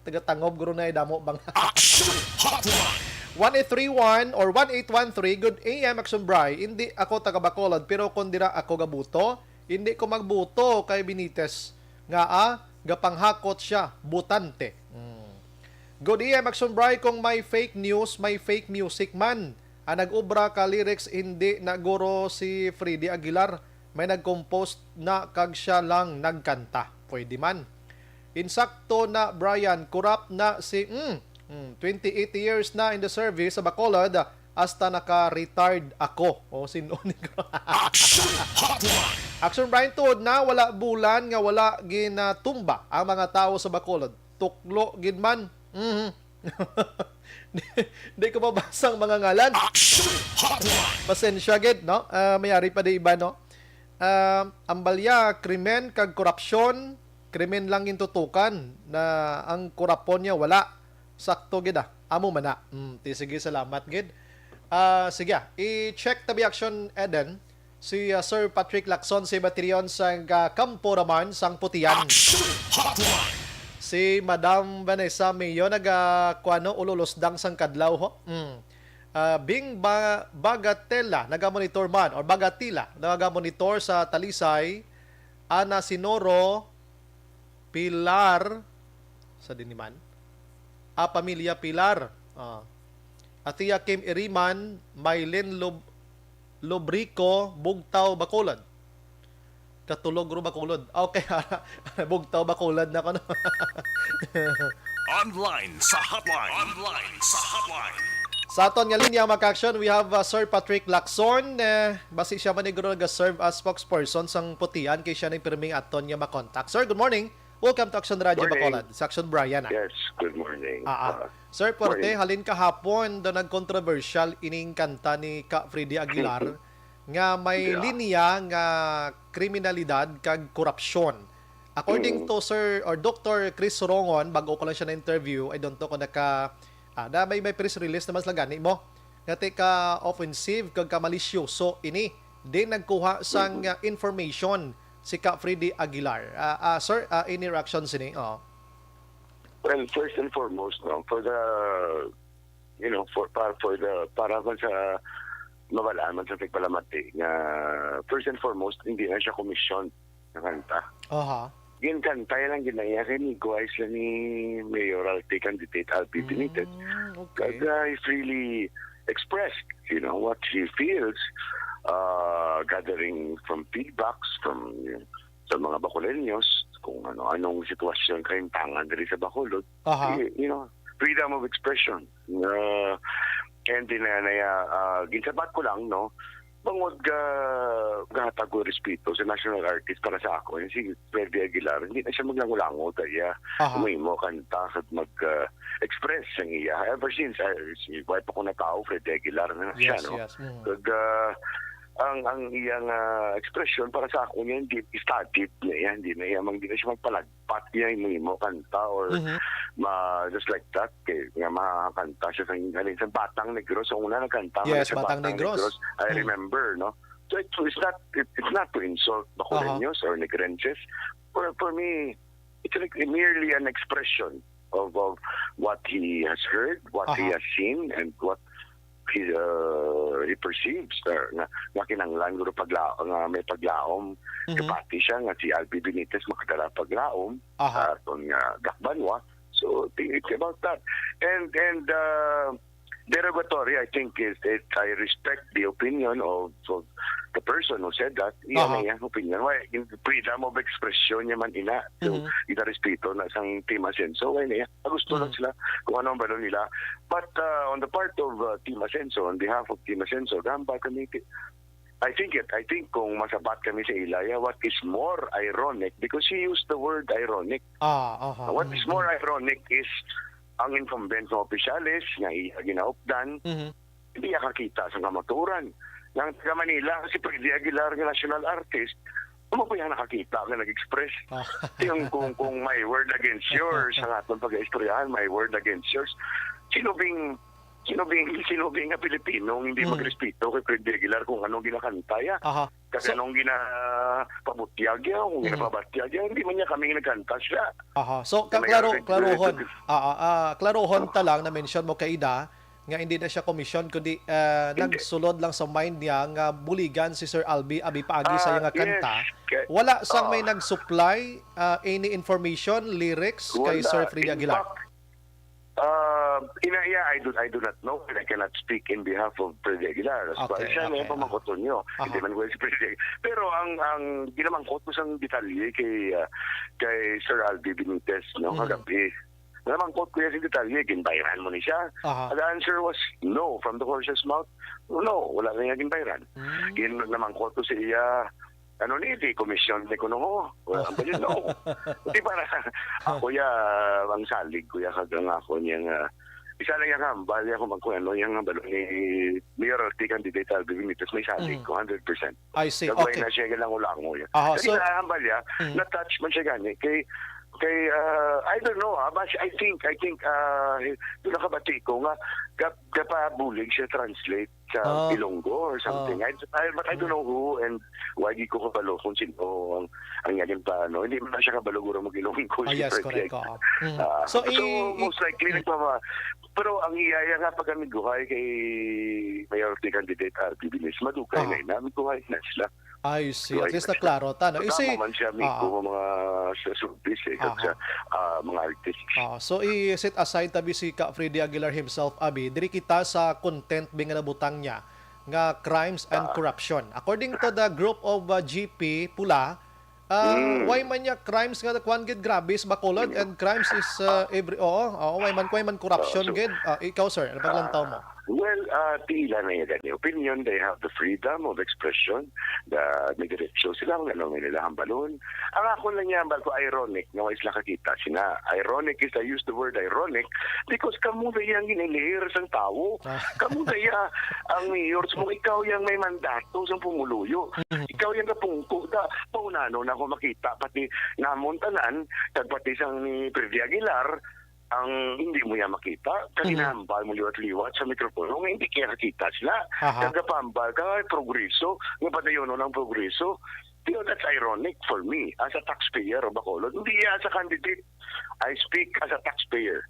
Taga Tangob, guro na damo banga. Action Hotline. One eight three one or one eight one three, good A M, Action Bray. Hindi ako taga Bacolod, pero kung dira ako gabuto, hindi ko magbuto kay Benitez. Nga, ah, gapanghakot siya, butante. Hmm. Good A M, Action Bray, kung may fake news, may fake music man. Ang nag-obra ka lyrics, hindi na guro si Freddy Aguilar. May nag-compose na kag siya lang nagkanta. Pwede man. Insakto na, Brian, corrupt na si, mm, mm, twenty-eight years na in the service sa Bacolod, hasta naka-retired ako. O, sin-o ni Action Hotline. Action Brian, tuod na, wala bulan nga wala ginatumba ang mga tawo sa Bacolod. Tuklo gid man. Mhm. Di ko mabasa ang mga ngalan. Action Hotline! Pasensya gid, no? Ah, may ari pa di iba, no? Ah, ang balya, krimen kag korupsyon, krimen lang gintutukan na ang korupon niya wala. Sakto gid, ah. Amo man na. Mm, ti, sige, salamat gid. Ah, sige, ah. I-check tabi, Action Eden. Si, ah, Sir Patrick Lacson, si Batirion sang, ah, Campo Raman sang Putian. Action Hotline! Si Madam Vanessa Mayo naga, kuano, ululusdang sang kadlaw, ho. Mm. Ah, Bing Ba-, Bagatela naga-monitor man, or Bagatila naga-monitor sa Talisay. Ana Sinoro, Pilar, sa din man. Ah, pamilya Pilar. Ah. Atia Kim Iriman, Mylene Lub-, Lubrico, Bugtaw, Bacolod. Katulog ro Bacolod. Okay, Bugtaw, Bacolod na ko, no? Online sa hotline. Online sa hotline. Sa aton nga linya, mga ka-action, we have, uh, Sir Patrick Lacson. Eh, basi siya man ni guro nag-serve as spokesperson sang Putian, kay siya ni pirming aton nga makontak. Sir, good morning. Welcome to Action Radio Morning. Bacolod. Sa Action Brian, ah. Yes, good morning. Ah, ah. Uh, Sir, Porte, morning. Halin kahapon daw nagkontrobersyal ining kanta ni Ka Freddy Aguilar nga may Yeah. linya nga kriminalidad kag korupsyon. According Mm. to Sir or Doctor Chris Rongon, bago ko lang siya na-interview, I don't know kung naka, ah, na may, may press release naman sila gani mo. Nga ti ka offensive kag ka malisyoso ini. Di nagkuha sang, Mm-hmm. ah, information si Ka Freddy Aguilar. Ah, ah, sir, ah, any reaction sini? Oh. Well, first and foremost, no, for the, you know, for, para, for the, para man sa mabalaan man sa tigpalamati nga, first and foremost, hindi na siya commission na kanta. Aha. Ginkanta lang gid na iya kay ni guys lang ni mayoralty candidate Albi Benitez. Mm, okay. Kag, uh, he freely expressed, you know, what he feels, uh, gathering from feedbacks from, you know, sa mga Bacoleños, kung ano-anong sitwasyon kahintangan diri sa Bacolod. Aha. Y-, you know, freedom of expression. Uh, and then, uh, na, uh, ginsabat ko lang, no, bangod ga-, gahatag ko respeto sa national artist para sa ako, si Freddy Aguilar, hindi na siya maglango-lango ta iya. Aha. Mahimo kanta kag mag, uh, express ang iya. Ever since, uh, si, buhay pa ko na tao, Freddy Aguilar na siya, Yes, no? yes. Mm. Kag, uh, ang, ang iyang, uh, expression para sa ako niya, hindi studied na iya, hindi na iya, hindi na siya magpalag pat niya, mahimo kanta or Mhm. ma-, just like that, kay nga makakanta siya sa, sa Batang Negros. Sa una, nagkanta man Yes, siya sa Batang Batang Negros. Negros. I Mm. remember, no? So, it, it's not, it, it's not to insult Bacoleños Aha. or Negrenses. For, for me, it's like merely an expression of, of what he has heard, what he Aha. has seen, and what he, uh, he perceives, uh, nga, nga kinahanglan guro pagla-, nga may paglaom. Mhm. Kapati siya nga si Albi Benitez makadala paglaom Aha. sa aton nga dakbanwa. So, thi-, it's about that. And, and, uh, derogatory, I think, is, it, I respect the opinion of, of the person who said that. Iya Aha. na iyang opinion. Why, in freedom of expression niya man ina. So, Mhm. itarespeto na sang Team Asenso. Why na iya? Gusto lang Mhm. sila kung ano ang balon nila. But, uh, on the part of, uh, Team Asenso, on behalf of Team Asenso, gahambal kami, ti-, I think it, I think kung masabat kami sa ila, yeah, what is more ironic, because he used the word ironic. Ah, aha. What is Mhm. more ironic is ang incumbent nga opisyales nga iya ginaupdan, Mhm. hindi iya kakita sa kamatuoran. Nga ang taga Manila, si Freddy Aguilar nga national artist, amo pa iya nakakita nga nag-express. Ah. Yung kung, kung my word against yours, ang aton pag-istoryahan, my word against yours. Sino bing, sino bing, sino bing nga Pilipino ang hindi Mm. magrespeto kay Freddy Aguilar kung anong ginakanta ya? Aha. Kasi So anong ginapabutyag ya, kung Mm. ginapabatyag ya, hindi man niya kami nagkanta siya. Aha. So, May kaklaro-, arrest klaruhon. record. Ah, ah, ah, klaruhon Oh. ta lang, na-mention mo kay Ida, nga hindi na siya commission, kundi, ah, Hindi. nagsulod lang sa mind niya nga buligan si Sir Albi abi paagi sa Ah, iya nga yes. kanta. Kay, Wala sang may ah. nag-supply, ah, any information, lyrics kay Wala. Sir Freddy In Aguilar? fact, ah, ina-, iya, I do, I do not know, and I cannot speak in behalf of Freddy Aguilar. As far Okay, as siya, may okay, pamangkot ah. niyo. Aha. Hindi man ko si Freddy. Pero ang, ang ginamangkot ko sang detalye kay, ah, kay Sir Albi Benitez, no, Mhm. kagabi. Namangkot ko iya sa detalye, ginbayran mo ni siya? Aha. And the answer was no, from the horse's mouth. No, wala na niya ginbayran. Mm. Gin-, namangkot ko sa iya, ano ni, di commission ni kuno ho. Wala ang bayad, no. Di para ako ya, ang salig ko ya, kag ang ako niya nga, Isa lang yang hambal niya kung ano, yang hambal ni Mayor Arti candidate Alvin Benitez, may salig Mm. ko, hundred percent. I see. Kagway Okay. na siya, galang ulango niya. Aha, Kasi so na hambal niya, Mm. na-touch man siya gani. Kay, kay, ah, I don't know, ah, but I think, I think, ah, doon nakabati ko nga, gap-, gapabulig siya translate sa Ah. Ilonggo or something. Ah. I, I, but I don't know who and why di ko kabalo kung sino ang, ang naging paano. Hindi man siya kabalo guro mag-Ilonggo. Ah, si yes, Fred correct, Yag. oo. Mm. Ah, So, so, i-, i-, most likely, mm. nagpama-, pero ang iya, iya nga pagkamiguhay kay Mayor Arti candidate R P Bilis, madugay Aha. na ina, miguhay na sila. I see. At Right. least naklaro ta, no? You see, Tama man siya, amigo, ah. mga sa showbiz, eh, kag Aha. sa, ah, mga artists. Ah, so, i-set aside tabi si Ka Freddy Aguilar himself, abi. Diri kita sa content bi nga nabutang niya nga crimes and Ah. corruption. According to the group of, uh, G P Pula, uh, Mm. why man niya crimes nga kuan gid grabe sa Bacolod Mm. and crimes is, uh, Ah. every, oo, oo, why man, why man corruption Ah, so, gid? Ah, ikaw, sir, ano paglantaw mo? ah, well, ah, tila na yung gani opinion, they have the freedom of expression, the, may diretsyo sila kung ano nga nila hambalon. Ang ako lang niya hambal ko, ironic nga wala sila kakita sina. Ironic is, I use the word ironic because kamo na yang ginilihir sang tawo. Ah. Kamo na ya ang mayor, so ikaw yang may mandato sang pumuluyo. Mhm. Ikaw yang kapungko da, paunano na ako makita, pati namon tanan, kag pati sang ni Freddy Aguilar, ang hindi mo ya makita, kag Mhm. ginahambal mo liwat-liwat sa mikropono nga hindi kaya kakita sila. Aha. Kag gapahambal ka, "Ay, progreso, nga padayonon ang progreso." You know, that's ironic for me as a taxpayer of Bacolod. Hindi ya as a candidate. I speak as a taxpayer.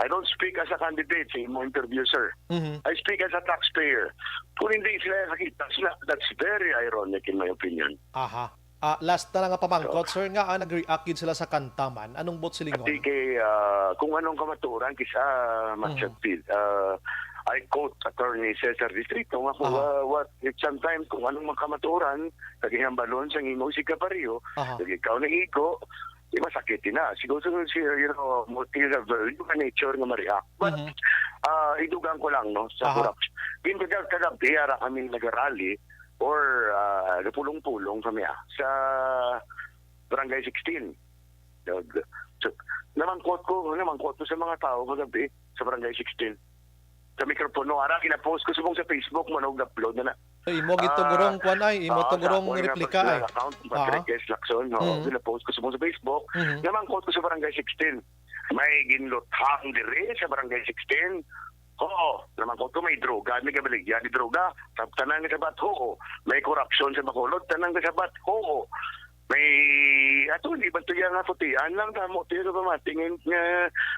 I don't speak as a candidate sa imo interview, sir. Mhm. I speak as a taxpayer. Kung hindi sila kakita sila, that's very ironic in my opinion. Aha. Ah, last na lang nga pamangkot, So, sir, nga, ah, nag-react gid sila sa kanta man. Anong buot silingon? Ati kay, ah, kung anong kamatuoran, kisa, ah, Matt Mhm. Shadfield, ah, I quote Attorney Cesar Distrito nga kung, Aha. ah, what, if sometimes kung anong mga kamatuoran, kag ihambalon sang imo si kapareho, Aha. kag ikaw naigo, di masakit din na. Siguro, siguro, si, you know, mo-, is a very human nature nga ma-react. But, Mhm. ah, idugang ko lang, no, sa Aha. corruption. Yung kaga-, kagabi, ara kami nagarally or, ah, napulong-pulong kami, ah, sa Barangay sixteen. Nag-, so, namangkot ko, namangkot ko sa mga tao kagabi sa Barangay sixteen. Sa mikropono, ara, kinapost ko subong sa Facebook, mo nag-upload na na. So, imo gid to Ah, gurong kwan ay, imo ah, to sa gurong akong replika ay. personal account, Ah. Patrick S. Lacson, oo, Mm. ginapost ko subong sa Facebook. Mhm. Namangkot ko sa Barangay sixteen. May ginluthang diri sa Barangay sixteen. Oo, namangkot ko, may droga, may kabaligya ni droga. Sa tanan nga sabat, oo. May korupsyon sa Bacolod, tanan nga sabat, oo. May, ato, hindi ba to yan nga putian lang, tamo to yung pamati nga, nga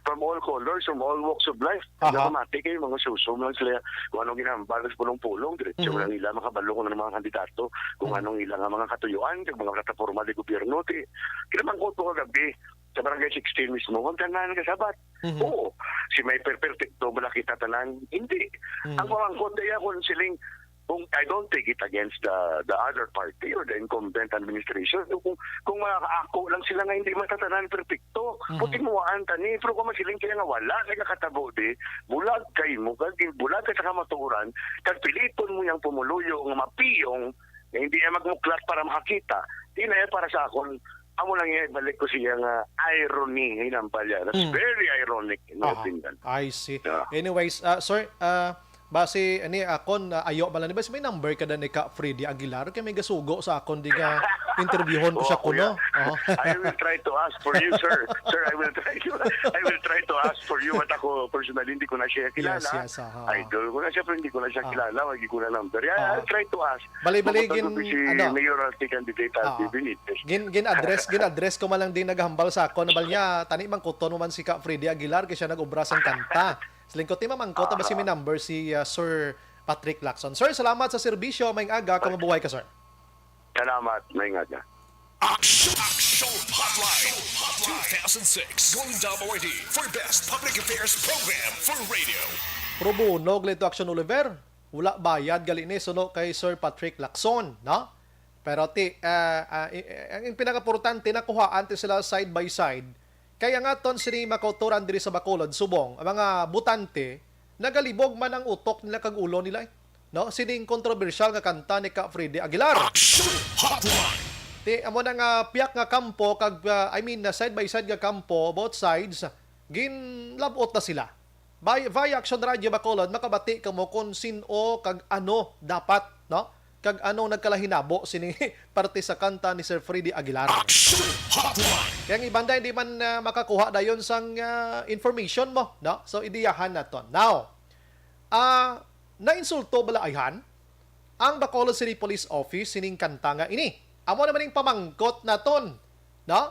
from all colors, from all walks of life. Aha. Nga pamati kayo, mga susom lang sila, kung anong ginambal sa pulong-pulong, diretso Mhm. lang nila makabalo kung ano mga kandidato, kung Mhm. anong ilang mga katuyuan, kag mga plataforma di gobyerno, ti, kinamangkot ko kagabi, sa Barangay sixteen mismo, kung tanan nga sabat. Mhm. Oo, si may per-, perfecto ba nakita tanan? Hindi. Mhm. Ang pamangkot na iya kung siling, kung I don't take it against the, the other party or the incumbent administration, kung, kung mga ako lang sila nga hindi matatanan perfecto, Mhm. kung timuwaan tani, pero kung masiling kaya nga wala, nagakatabo di, bulag kay mo, kag bulag ka sa kamatuoran, kag piliton mo yung pumuluyo nga mapiyong, nga hindi ay magmuklat para makakita, di na yan para sa akon. Amo lang yan, balik ko siya nga irony, hinambal yan. That's Mm. very ironic, in my Aha. opinion. I see. Yeah. Anyways, ah, sir, ah, basi, ani, akon, ah, ayo man lang, basi may number ka na ni Ka Freddy Aguilar, kay may gasugo sa akon, di nga interviewon ko Oh, siya kuno. kuya. Oh. I will try to ask for you, sir. Sir, I will try to, I will try to ask for you, but ako, personally, hindi ko na siya Yes, kilala. yes, aha. Idol ko na siya, pero hindi ko na siya Ah. kilala, hindi ko na number. Yeah, Ah. I'll try to ask. Bali-bali, Mabutang gin-, ko si ano? Mayor Alti candidate, Ah. Alti Benitez. Gin-, gin-address, gin-address ko man lang din naghambal sa akon, nabal niya, tani mangkuton mo man si Ka Freddy Aguilar, kay siya nag-obra sang kanta. Siling ko, "Ti, mamangkot, basi may Ah. number si, ah, Sir Patrick Lacson." Sir, salamat sa serbisyo, may aga, kamabuhay ka, sir. Salamat, may aga. Action, Action Hotline, two thousand six Golden Dome Awardee for Best Public Affairs Program for Radio. Pro bono, Glito Action Oliver. Wala bayad gali ni suno kay Sir Patrick Lacson, no? Pero ti, ah, ah, i-, i-, ang pinakaimportante, nakuhaan ti sila side by side. Kay ang aton sini makauturan diri sa Bacolod, subong, ang mga botante, nagalibog man ang utok nila kag ulo nila, eh. No? Sining kontrobersyal nga kanta ni Ka Freddy Aguilar. Action Hotline. Ti, amo na nga piyak nga kampo, kag, ah, I mean, na side by side nga kampo, both sides, ginlabot na sila. By, via Action Radio Bacolod, makabati kamo kung sin-o kag ano dapat, no? Kag anong nagkalahinabo sini parte sa kanta ni Sir Freddy Aguilar. Action Hotline! Kaya ang iban da, hindi man, ah, makakuha dayon sang, ah, information mo, no? So, idiyahan naton. Now, ah, nainsulto bala ayhan ang Bacolod City Police Office sining kanta nga ini? Amo naman ning pamangkot naton, no?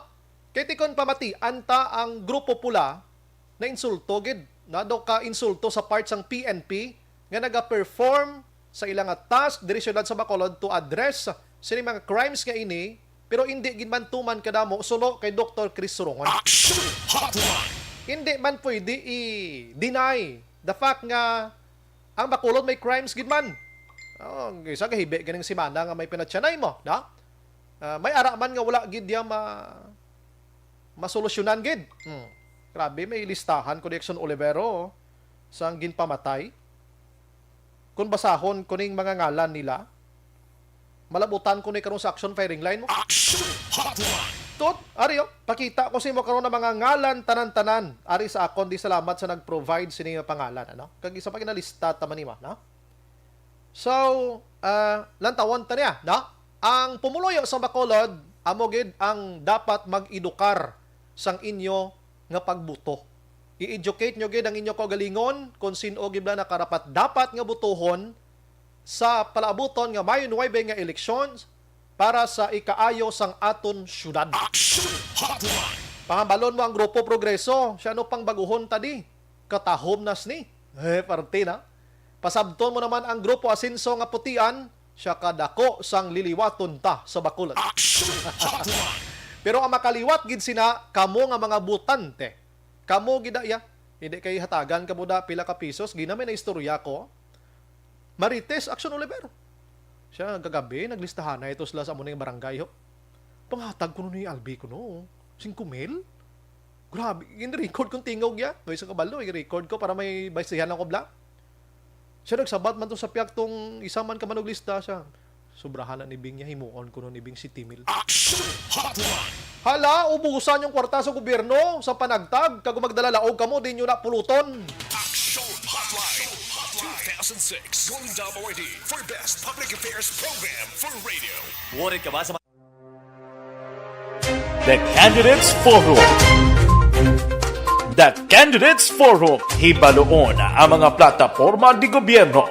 Kay ti kon pamatian ta, ang Grupo Pula nainsulto gid, no? Daw ka insulto sa part sang P N P nga naga-perform sa ila nga task diri siyudad sa Bacolod to address sini mga crimes nga ini, pero indi gid man tuman kadamo suno kay Doktor Chris Surongon. Action Hotline! Hindi man pwede i-deny the fact nga ang Bacolod may crimes gid man. Oh, ang isa gahibi ganing semana nga may pinatyanay mo, da? Ah, may ara man nga wala gid diya ma masolusyonan gid. Hmm. Grabe, may listahan ko ni Exxon Olivero, oh, sang ginpamatay. Kung basahon ko ning mga ngalan nila, malabutan ko ni karon sa action firing line mo. Action Hotline! Tut, ari, oh, pakita ko sa imo karon ang mga ngalan tanan-tanan. Ari sa akon, di salamat sa nag-provide sini nga pangalan, ano? Kag isa pa ginalista ta man nimo, no? So, ah, lantawon ta niya, no? Ang pumuluyo sa Bacolod, amo gid ang dapat mag-edukar sang inyo nga pagbuto. I-educate nyo gid ang inyo kaugalingon kung sin-o gid ba nakarapat-dapat nga butohon sa palaabuton nga Mayo nuebe nga eleksyon para sa ikaayo sang aton syudad. Action Hotline! Pangambalon mo ang Grupo Progreso, siya no pang baguhon ta di. Katahom na sini. Eh, parte na. Pasabton mo naman ang Grupo Asenso nga putian, siya kadako sang liliwaton ta sa Bacolod. Action Hotline! Pero ang makaliwat gid sina, kamo nga mga butante. Kamo gid iya. Hindi kay hatagan kamo da pila ka pisos, gina may naistorya ko. Marites, Action Oliver. Siya, gagabi, naglistahan na ito sila sa amo ning barangay, ho. Panghatag ko nun ni Albi ko, no? Singko mil? Grabe, in-record kong tingog ya. May isang kabalo, i-record ko para may basihan lang ko bla. Siya nagsabat man to sa piyak tong isa man ka manuglista siya. Sobrahan na ni Bing niya, himuon ko nun ni Bing siyete mil. Action Hotline! Hala, ubusan yung kwarta sa gobyerno sa panagtag, kag magdala laog kamo, di nyo na puluton. Action Hotline two thousand six Golden Dome Awardee for Best Public Affairs Program for Radio. Worried ka ba sa The Candidates Forum. The Candidates Forum, hibaluon ang mga plataporma di gobyerno.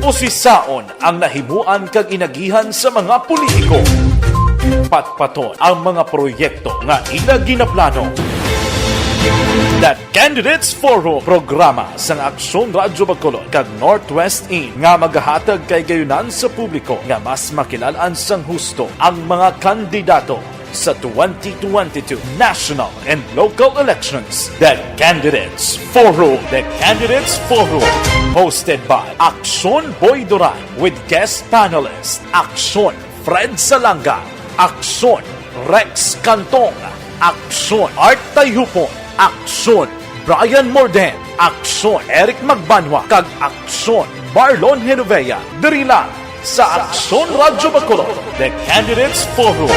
Usisaon ang nahimuan kag inagihan sa mga politiko. Patpaton ang mga proyekto nga ila ginaplano. The Candidates Forum, programa sang Aksyon Radyo Bacolod kag Northwest In nga magahatag kay gayunan sa publiko nga mas makilalaan sang husto ang mga kandidato sa twenty twenty-two national and local elections. The Candidates Forum. The Candidates Forum, hosted by Aksyon Boy Duran with guest panelist Aksyon Fred Salanga, Aksyon Rex Cantong, Aksyon Art Tayhupon, Aksyon Brian Morden, Aksyon Eric Magbanwa, kag Aksyon Marlon Genovea, diri lang sa Aksyon Radyo Bacolod, The Candidates Forum.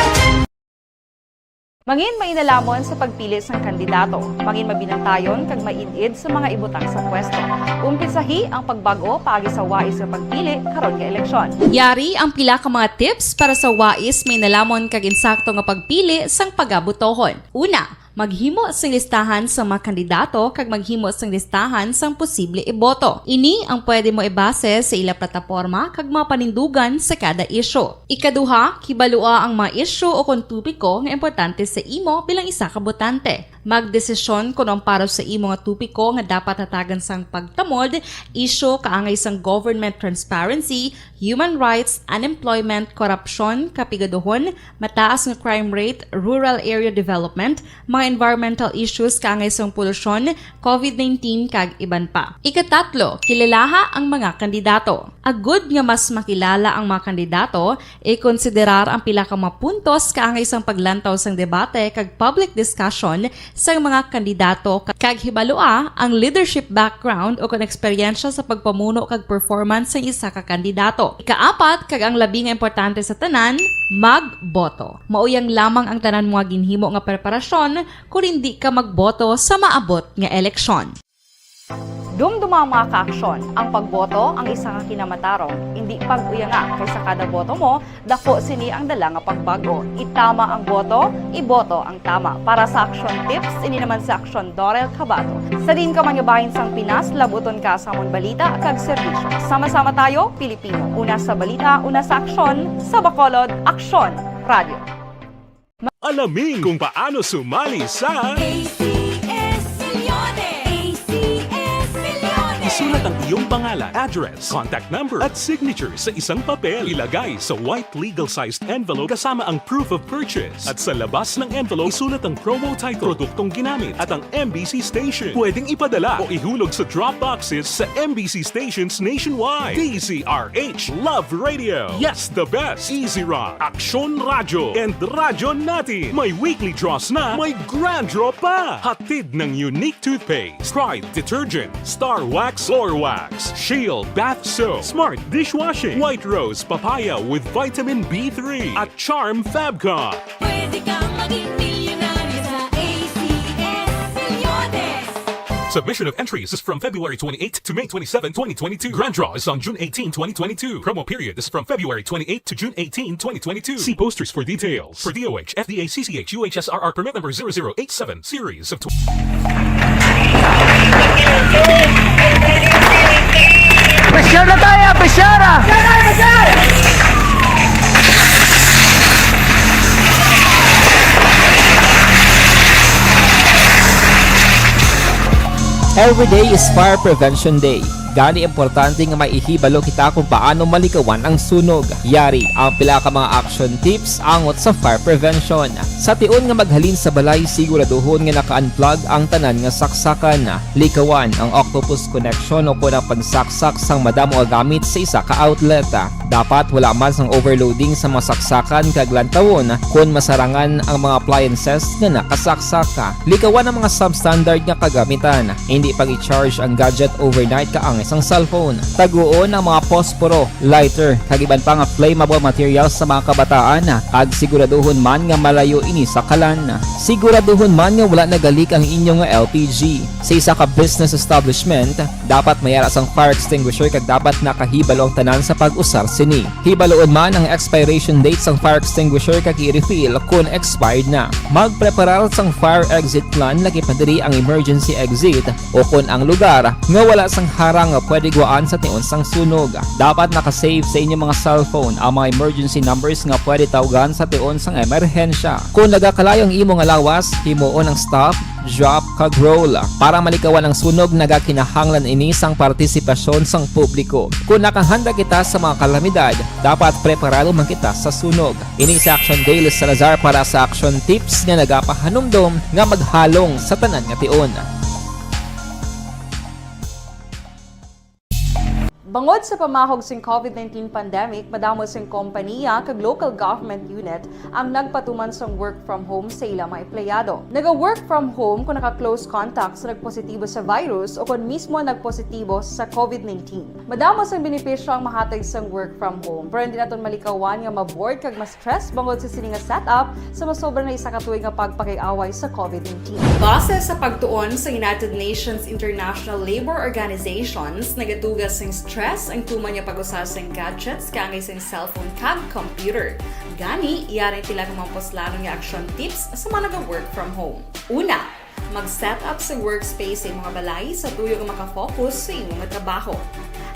Mangin mainalamon sa pagpili sang kandidato. Mangin mabinantayon kag maid-id sa mga ibutang sa pwesto. Umpisahi ang pagbag-o paagi sa wais nga pagpili karon nga eleksyon. Yari ang pila ka mga tips para sa wais, mainalamon kag insakto nga pagpili sang pagabutohon. Una, maghimo sing listahan sa mga kandidato kag maghimo sing listahan sang posible iboto. Ini ang pwede mo ibase sa ila plataporma kag mga panindugan sa kada isyu. Ikaduha, hibalua ang mga isyu o kon topiko nga importante sa imo bilang isa ka botante. Magdesisyon kon ang para sa imo nga topiko nga dapat hatagan sang pagtamod, isyu kaangay sang government transparency, human rights, unemployment, korupsyon, kapigaduhon, mataas nga crime rate, rural area development, mga environmental issues kaangay sang polusyon, covid nineteen, kag iban pa. Ikatatlo, kilalaha ang mga kandidato. Agud nga mas makilala ang mga kandidato, ikonsiderar ang pila ka mga puntos kaangay sang paglantaw sang debate kag public discussion sang mga kandidato, kag hibalua ang leadership background o kon eksperyensya sa pagpamuno kag performance sang isa ka kandidato. Ikaapat, kag ang labi nga importante sa tanan, magboto. Mauyang lamang ang tanan mga ginhimo nga preparasyon kon indi ka magboto sa maabot nga eleksyon. Dumduma ang mga kaaksyon, ang pagboto ang isa ka kinamatarong, indi pag-uyanga, kay sa kada boto mo, dako sini ang dala nga pagbago. Itama ang boto, iboto ang tama. Para sa Aksyon Tips, ini naman si Aksyon Dorel Cabato. Sa diin ka man nga bahin sang Pinas, labuton ka sa amon balita kag serbisyo. Sama-sama tayo, Pilipino. Una sa balita, una sa aksyon, sa Bacolod, Aksyon Radio. Alamin kung paano sumali sa A C S Milyones! A C S Milyones! Isulat ang iyong pangalan, address, contact number, at signature sa isang papel. Ilagay sa white legal-sized envelope kasama ang proof of purchase. At sa labas ng envelope, isulat ang promo title, produktong ginamit, at ang M B C station. Pwedeng ipadala o ihulog sa drop boxes sa M B C stations nationwide. D Z R H Love Radio. Yes, the best. Easy Run, Aksyon Radyo, and Radyo Natin. May weekly draws na, may grand draw pa. Hatid ng Unique Toothpaste, Pride Detergent, Star Wax, Floor Wax, Shield Bath Soap, Smart Dishwashing, White Rose Papaya with Vitamin B three, at Charm Fabcon. Pwede kang maging milyonaryo sa A C S Milyones. Submission of entries is from February twenty-eighth to May twenty-seven, twenty twenty-two. Grand draw is on June eighteen, twenty twenty-two. Promo period is from February twenty-eighth to June eighteen, twenty twenty-two. See posters for details. For D O H, F D A, C C H, U H S R R permit number zero zero eight seven, series of tw- Pressure na tayo! Pressure na! Every day is Fire Prevention Day. Gani, importante nga may ihibalo kita kung paano malikawan ang sunog. Yari ang pila ka mga action tips angot sa fire prevention. Sa tion nga maghalin sa balay, siguraduhon nga naka-unplug ang tanan nga saksakan. Likawan ang octopus connection o kon ang pagsaksak sang madamo nga gamit sa isa ka outlet. Dapat wala man sang overloading sa mga saksakan kag lantawon kon masarangan ang mga appliances nga nakasaksak. Likawan ang mga substandard nga kagamitan. Hindi pag-i-charge ang gadget overnight kaangay sang cellphone. Taguon ang mga posporo, lighter, kag iban pa nga flammable materials sa mga kabataan, kag siguraduhon man nga malayo ini sa kalan. Siguraduhon man nga wala nagalik ang inyo nga L P G. Sa isa ka business establishment, dapat may ara sang fire extinguisher kag dapat nakahibalo ang tanan sa pag-usar sini. Hibaluon man ang expiration date sang fire extinguisher kag i-refill kon expired na. Magpreparar sang fire exit plan, lakip na diri ang emergency exit o kon ang lugar nga wala sang harang nga pwede guwaan sa tion sang sunog. Dapat naka-save sa inyo mga cellphone ang mga emergency numbers nga pwede tawgan sa tion sang emerhensya. Kon nagakalayo ang imo nga lawas, himuon ang stop, drop, kag roll. Para malikawan ang sunog, nagakinahanglan ini sang partisipasyon sang publiko. Kon nakahanda kita sa mga kalamidad, dapat preparado man kita sa sunog. Ini si Action Dale Salazar para sa Action Tips nga nagapahanumdom nga maghalong sa tanan nga tion. Bangod sa pamahog sing COVID nineteen pandemic, madamo sing kompanya kag local government unit ang nagpatuman sang work from home sa ila mga empleyado. Naga-work from home kon naka-close contact sa nagpositibo sa virus o kon mismo nagpositibo sa COVID nineteen. Madamo sang benepisyo ang mahatag sang work from home, pero hindi naton malikawan nga ma-bored kag ma-stress bangod sa sini nga setup sa masobra na isa ka tuig nga pagpakig-away sa COVID nineteen. Base sa pagtuon sa United Nations International Labour Organizations, nagatuga sing stress ang tuman nga pag-usar sing gadgets kaangay sing cellphone kag computer. Gani, yari ang pila ka mga puslanon nga action tips sa mga naga-work from home. Una, mag-set up sa workspace sa imong balay sa tuyo nga makafocus sa imong trabaho.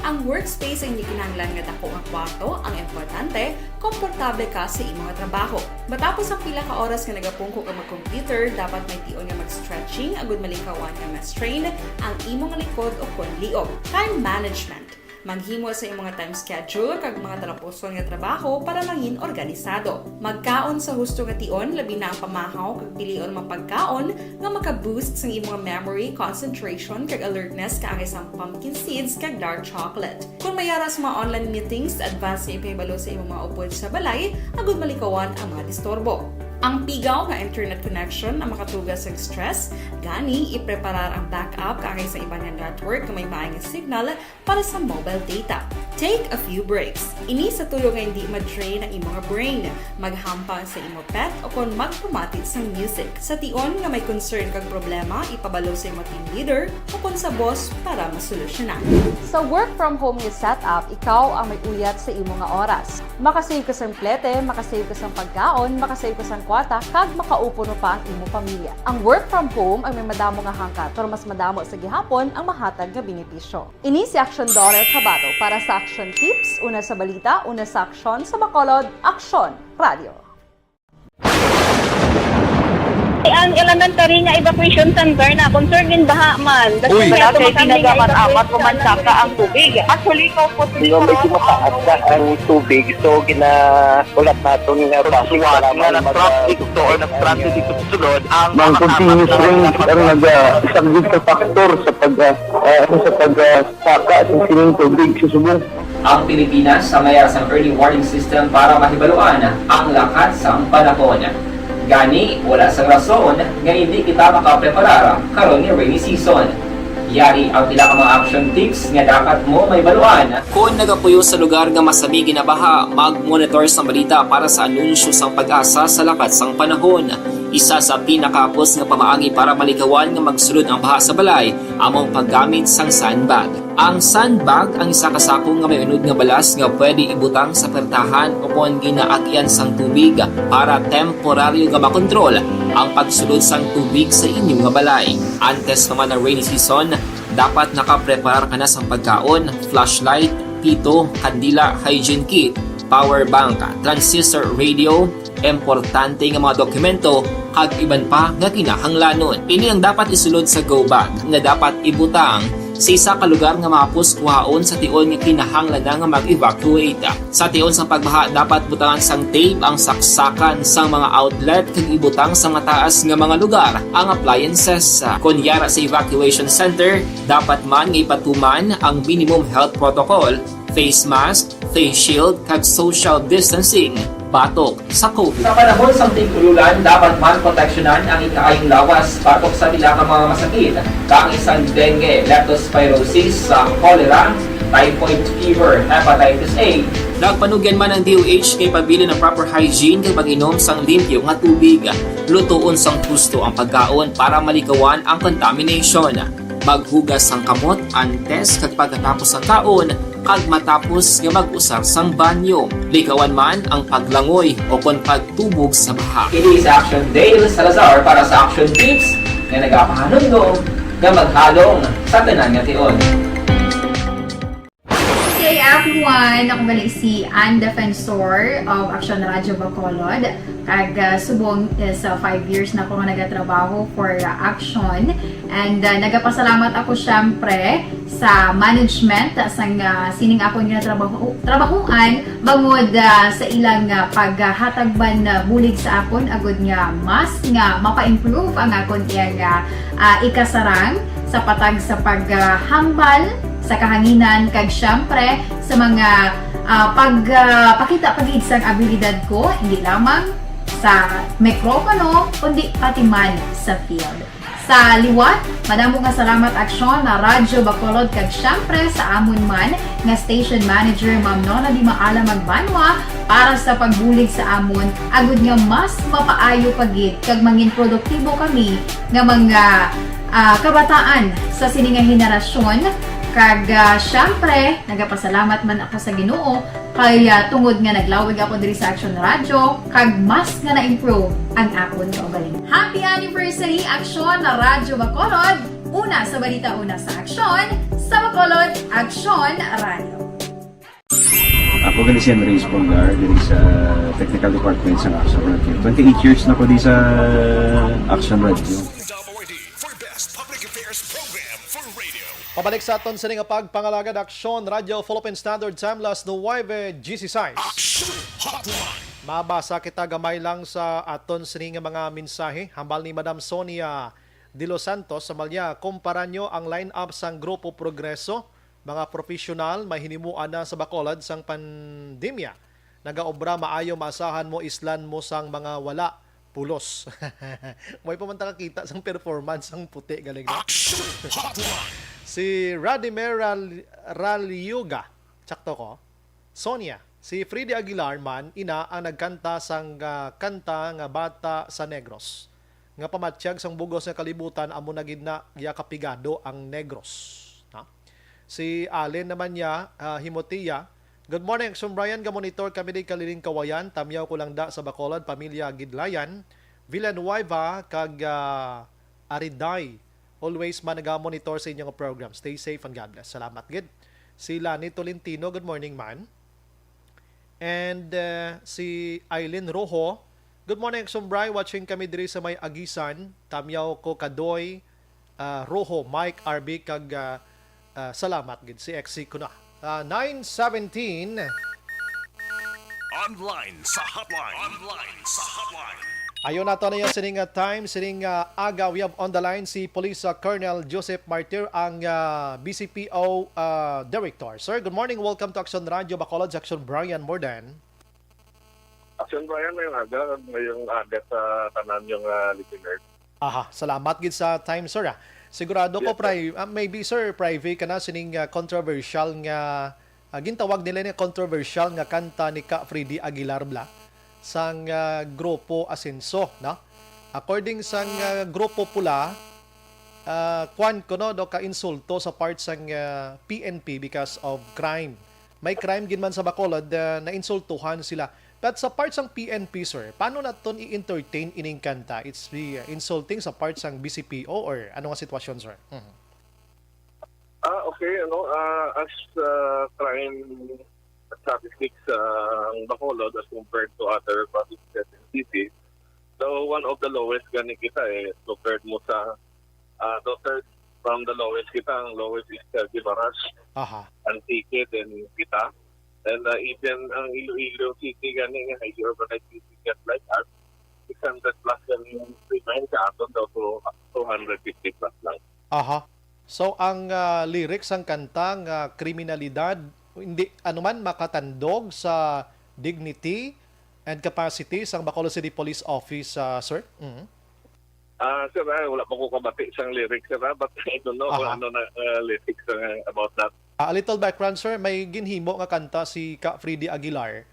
Ang workspace ang hindi kinahanglan nga dako nga kwarto, ang importante, komportable ka sa imong trabaho. Matapos ang pila ka oras nga nagapungko ka mag-computer, dapat may tion nga mag-stretching agud malikawan nga ma-strain ang imong likod o kon liog. Time management. Maghimo sa imong time schedule kag mga talapuson nga trabaho para mangin organisado. Magkaon sa husto nga tion, labi na ang pamahaw kag pilion mga pagkaon nga maka-boost sang imong memory, concentration, kag alertness kaangay sang pumpkin seeds kag dark chocolate. Kon may ara sa mga online meetings, advance nga ipahibalo sa imong mga upod sa balay agud malikawan ang mga disturbo. Ang pigaw nga internet connection ang makatuga sa stress, gani ipreparar ang backup kaangay sa iban nga network nga may maay nga signal para sa mobile data. Take a few breaks. Ini sa tuyo nga hindi ma-drain ang imo nga brain, maghampang sa imo pet, o kon magpamati sang music. Sa tion nga may concern kag problema, ipabalo sa imo team leader o kon sa boss para masolusyonan. Sa work from home nga setup, ikaw ang may uyat sa imo nga oras. Makasave ka sang plete, makasave ka sang pagkaon, makasave ka sang kwarta, kag makaupod pa ang imo pamilya. Ang work from home ang may madamo nga hangkat, pero mas madamo sa gihapon ang mahatag nga benepisyo. Ini si Action Daughter Kabato para sa Action Tips, una sa balita, una sa aksyon, sa Bacolod, Aksyon Radio. Ang elementary nga evacuation center na concerned in baha man. Uy, wala kay tinaga man amat ko man saka ang tubig. Actually, ko po. Di ba, medyo mataas na ang tubig, so ginahulat naton nga traffic para nga na-traffic to or na-stranded dito sa sulod ang mga continuous rain ang nag-, ah, isang good factor sa pag, ah, ah, sa pag, ah, saka sa sining tubig sa subong. Ang Pilipinas ang may sang early warning system para mahibaluan ang lakat sang panahon. Gani, wala sang rason nga hindi kita makapreparar karon nga rainy season. Yari ang pila ka mga action tips nga dapat mo mahibaluan. Kon nagapuyo sa lugar nga masami ginabaha, mag-monitor sang balita para sa anunsyo sang PAGASA sa lakat sang panahon. Isa sa pinakahapos nga pamaagi para malikawan nga magsulod ang baha sa balay amo ang paggamit sang sandbag. Ang sandbag ang isa ka sako nga may unod nga balas nga pwede ibutang sa pertahan o kon ginaagyan sang tubig para temporaryo nga makontrol ang pagsulod sang tubig sa inyo nga balay. Antes pa man ang rainy season, dapat nakapreparar ka na sang pagkaon, flashlight, pito, kandila, hygiene kit, power bank, transistor radio, importante nga mga dokumento, kag iban pa nga kinahanglanon. Ini ang dapat isulod sa go bag nga dapat ibutang sa isa ka lugar nga mahapos kuhaon sa tion nga kinahanglan na nga mag-evacuate. Sa tion sang pagbaha, dapat butangan sang tape ang saksakan sang mga outlet kag ibutang sa mataas nga mga lugar ang appliances. Kon yara sa evacuation center, dapat man nga ipatuman ang minimum health protocol, face mask, face shield, kag social distancing batok sa COVID. Sa panahon sang tig-ululan, dapat man proteksyonan ang ikaayong lawas batok sa pila ka mga masakit, kaangay sang dengue, leptospirosis, sa cholera, typhoid fever, hepatitis A. Nagpanugyan man ang D O H nga ipabilin ang proper hygiene kag mag-inom sang limpyo nga tubig. Lutoon sang husto ang pagkaon para malikawan ang contamination. Maghugas sang kamot antes kag pagkatapos sang kaon, kag matapos nga mag-usar sang banyo. Likawan man ang paglangoy o kon pagtubog sa baha. Ini si Action Dale Salazar para sa Action Tips nga nagapahanumdom nga maghalong sa tanan nga tion. Hey everyone! Ako gali si Ann Defensor of Action Radio Bacolod. Kag, ah, subong is, ah, five years na ako nga nagatrabaho for, ah, Action. And, ah, nagapasalamat ako, syempre, sa management, ah, sang, ah, sining akon ginatrabaho-, trabahoan, bangod, ah, sa ilang, ah, paghatag man, ah, bulig sa akon, agud nga mas nga mapa-improve ang akon iyang, ah, ah, ikasarang sa patag sa paghambal sa kahanginan, kag, syempre, sa mga, ah, pag, ah, pakita pa gid sang abilidad ko, hindi lamang sa mikropono, kundi pati man sa field. Sa liwat, madamo nga salamat, Aksyon, na Radyo Bacolod, kag, syempre, sa amon man nga station manager, Ma'am Nona Di Maala Magbanwa, para sa pagbulig sa amon, agud nga mas mapaayo pa gid kag mangin produktibo kami nga mga, ah, kabataan sa sini nga henerasyon. Kag, ah, syempre, nagapasalamat man ako sa Ginoo kay, ah, tungod nga naglawig ako diri sa Action Radio, kag mas nga na-improve ang akon kaugalingon. Happy anniversary, Action Radyo Bacolod! Una sa balita, una sa aksyon, sa Bacolod, Action Radio. Ako gali si Reyes Polgar, diri sa technical department sa Action Radio. Twenty-eight years na ko di sa Action Radio. W W D for Best Public Affairs Program for Radio. Pabalik sa aton sini nga pagpangalagad, Aksyon Radio Philippine Standard Time, las nuwebe dieciséis. Action Hotline. Mabasa kita gamay lang sa aton sini nga mga mensahe. Hambal ni Madam Sonia de los Santos sa Malya, kumpara nyo ang line-up sang Grupo Progreso, mga profesional, may hinimuan na sa Bacolod sang pandemya. Nagaobra maayo, maasahan mo, islan mo sang mga wala. Pulos. May pa man ta kakita sang performance sang puti galing, no? Action Hotline! Si Radimer Ral-, Raliuga. Sakto ko? Sonia. Si Freddy Aguilar man, ina ang nagkanta sang, ah, kanta nga Bata sa Negros. Nga pamatyag sang bugos nga kalibutan, amo na gid na iya kapigado ang Negros. Ha? Si Allen naman niya, ah, Himotia, "Good morning, Action Brian. Ga-monitor kami di Kaliling Kawayan. Tamyaw ko lang da sa Bacolod, pamilya Gidlayan, Villanueva, kag, ah, Ariday. Always man naga-monitor sa inyong program. Stay safe and God bless." Salamat gid. Si Lani Tolentino, good morning, man. And, uh, si Aileen Rojo, "Good morning, Action Bri. Watching kami diri sa may Agisan. Tamyaw ko kadoy, uh, Rojo, Mike, R B, kag, uh, uh, salamat gid si X C ko na." Uh, nine seventeen. Online sa hotline. Online sa hotline. Ayon nato na yan sining, uh, time, sining, uh, aga. We have on the line si Police, uh, Colonel Joseph Martir, ang, uh, B C P O, uh, Director. Sir, good morning. Welcome to Action Radio Bacolod, Action Brian Morden. Action Brian, mayong aga, mayong aga sa tanan yung, ah, listeners. Aha, salamat gid sa time, sir, ah. Sigurado ko, Yes, sir. pri-, ah, maybe, sir, private ka na sining, ah, controversial nga, ah, gintawag nila ni controversial nga kanta ni Ka Freddy Aguilar bla sang, ah, grupo Asenso, no? According sang, ah, grupo pula, ah, kwan kuno do ka insulto sa part sang, ah, P N P because of crime. May crime gid man sa Bacolod, ah, nainsultuhan sila. But sa part sang P N P, sir, paano naton i-entertain ining kanta? It's the, uh, insulting sa part sang B C P O or ano nga sitwasyon, sir? Mhm. Ah, okay, ano, ah, as, ah, crime statistics, ah, ang Bacolod as compared to other provinces and cities, so one of the lowest gani kita, eh, compared mo sa, ah, so third from the lowest kita, ang lowest is, ah, Guimaras, Aha. Antique, then kita. And, ah, even ang Iloilo City gani nga highly urbanized city just like us, six hundred plus gani yung remain sa aton daw to two hundred fifty plus lang. Aha. So, ang, ah, lyrics sang kanta nga kriminalidad, hindi anuman makatandog sa dignity and capacity sang Bacolod City Police Office, ah, sir? Mhm. Ah, sir, ah, wala pa ko kabati sang lyrics, sir, ah, but I don't know kung Aha. ano na, ah, lyrics, ah, about that. Ah, a little background, sir. May ginhimo nga kanta si Ka Freddy Aguilar,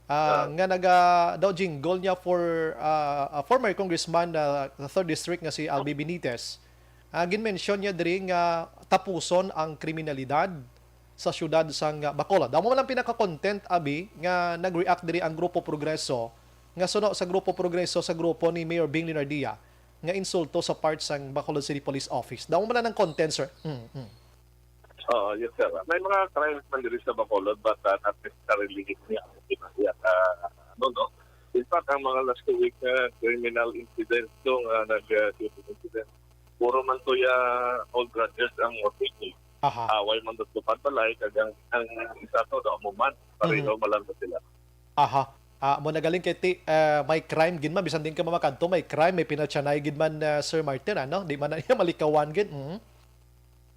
ah, Ah. nga naga, daw jingle niya for, ah, ah, former congressman, ah, sa third district nga si Albi Benitez. Ah, ginmention niya diri nga tapuson ang kriminalidad sa siyudad sang Bacolod. Amo man ang pinaka-content, abi, nga nag-react diri ang Grupo Progreso, nga suno sa Grupo Progreso sa grupo ni Mayor Bing Leonardia, nga insulto sa part sang Bacolod City Police Office. Daw man lang ang content, sir. Mm, mm. Oo, yes, sir. May mga crimes man diri sa Bacolod, but, uh, not necessarily niya ang pinahayag, uh, ano, no? In fact, ang mga last two weeks, uh, criminal incidents, no, uh, nag, uh, shooting incidents, puro man to ya old grudges ang motibo. Aha. Away man to sa balay, kag ang, ang isa to, no, amo man, pareho Mhm. man lang to sila. Aha. Ah, mo nagaling kay ti, ah, may crime gid man, bisan din ka mamakadto, may crime, may pinatyanay gid man, ah, Sir Martin, ano? Di man na niya malikawan gid. Mhm.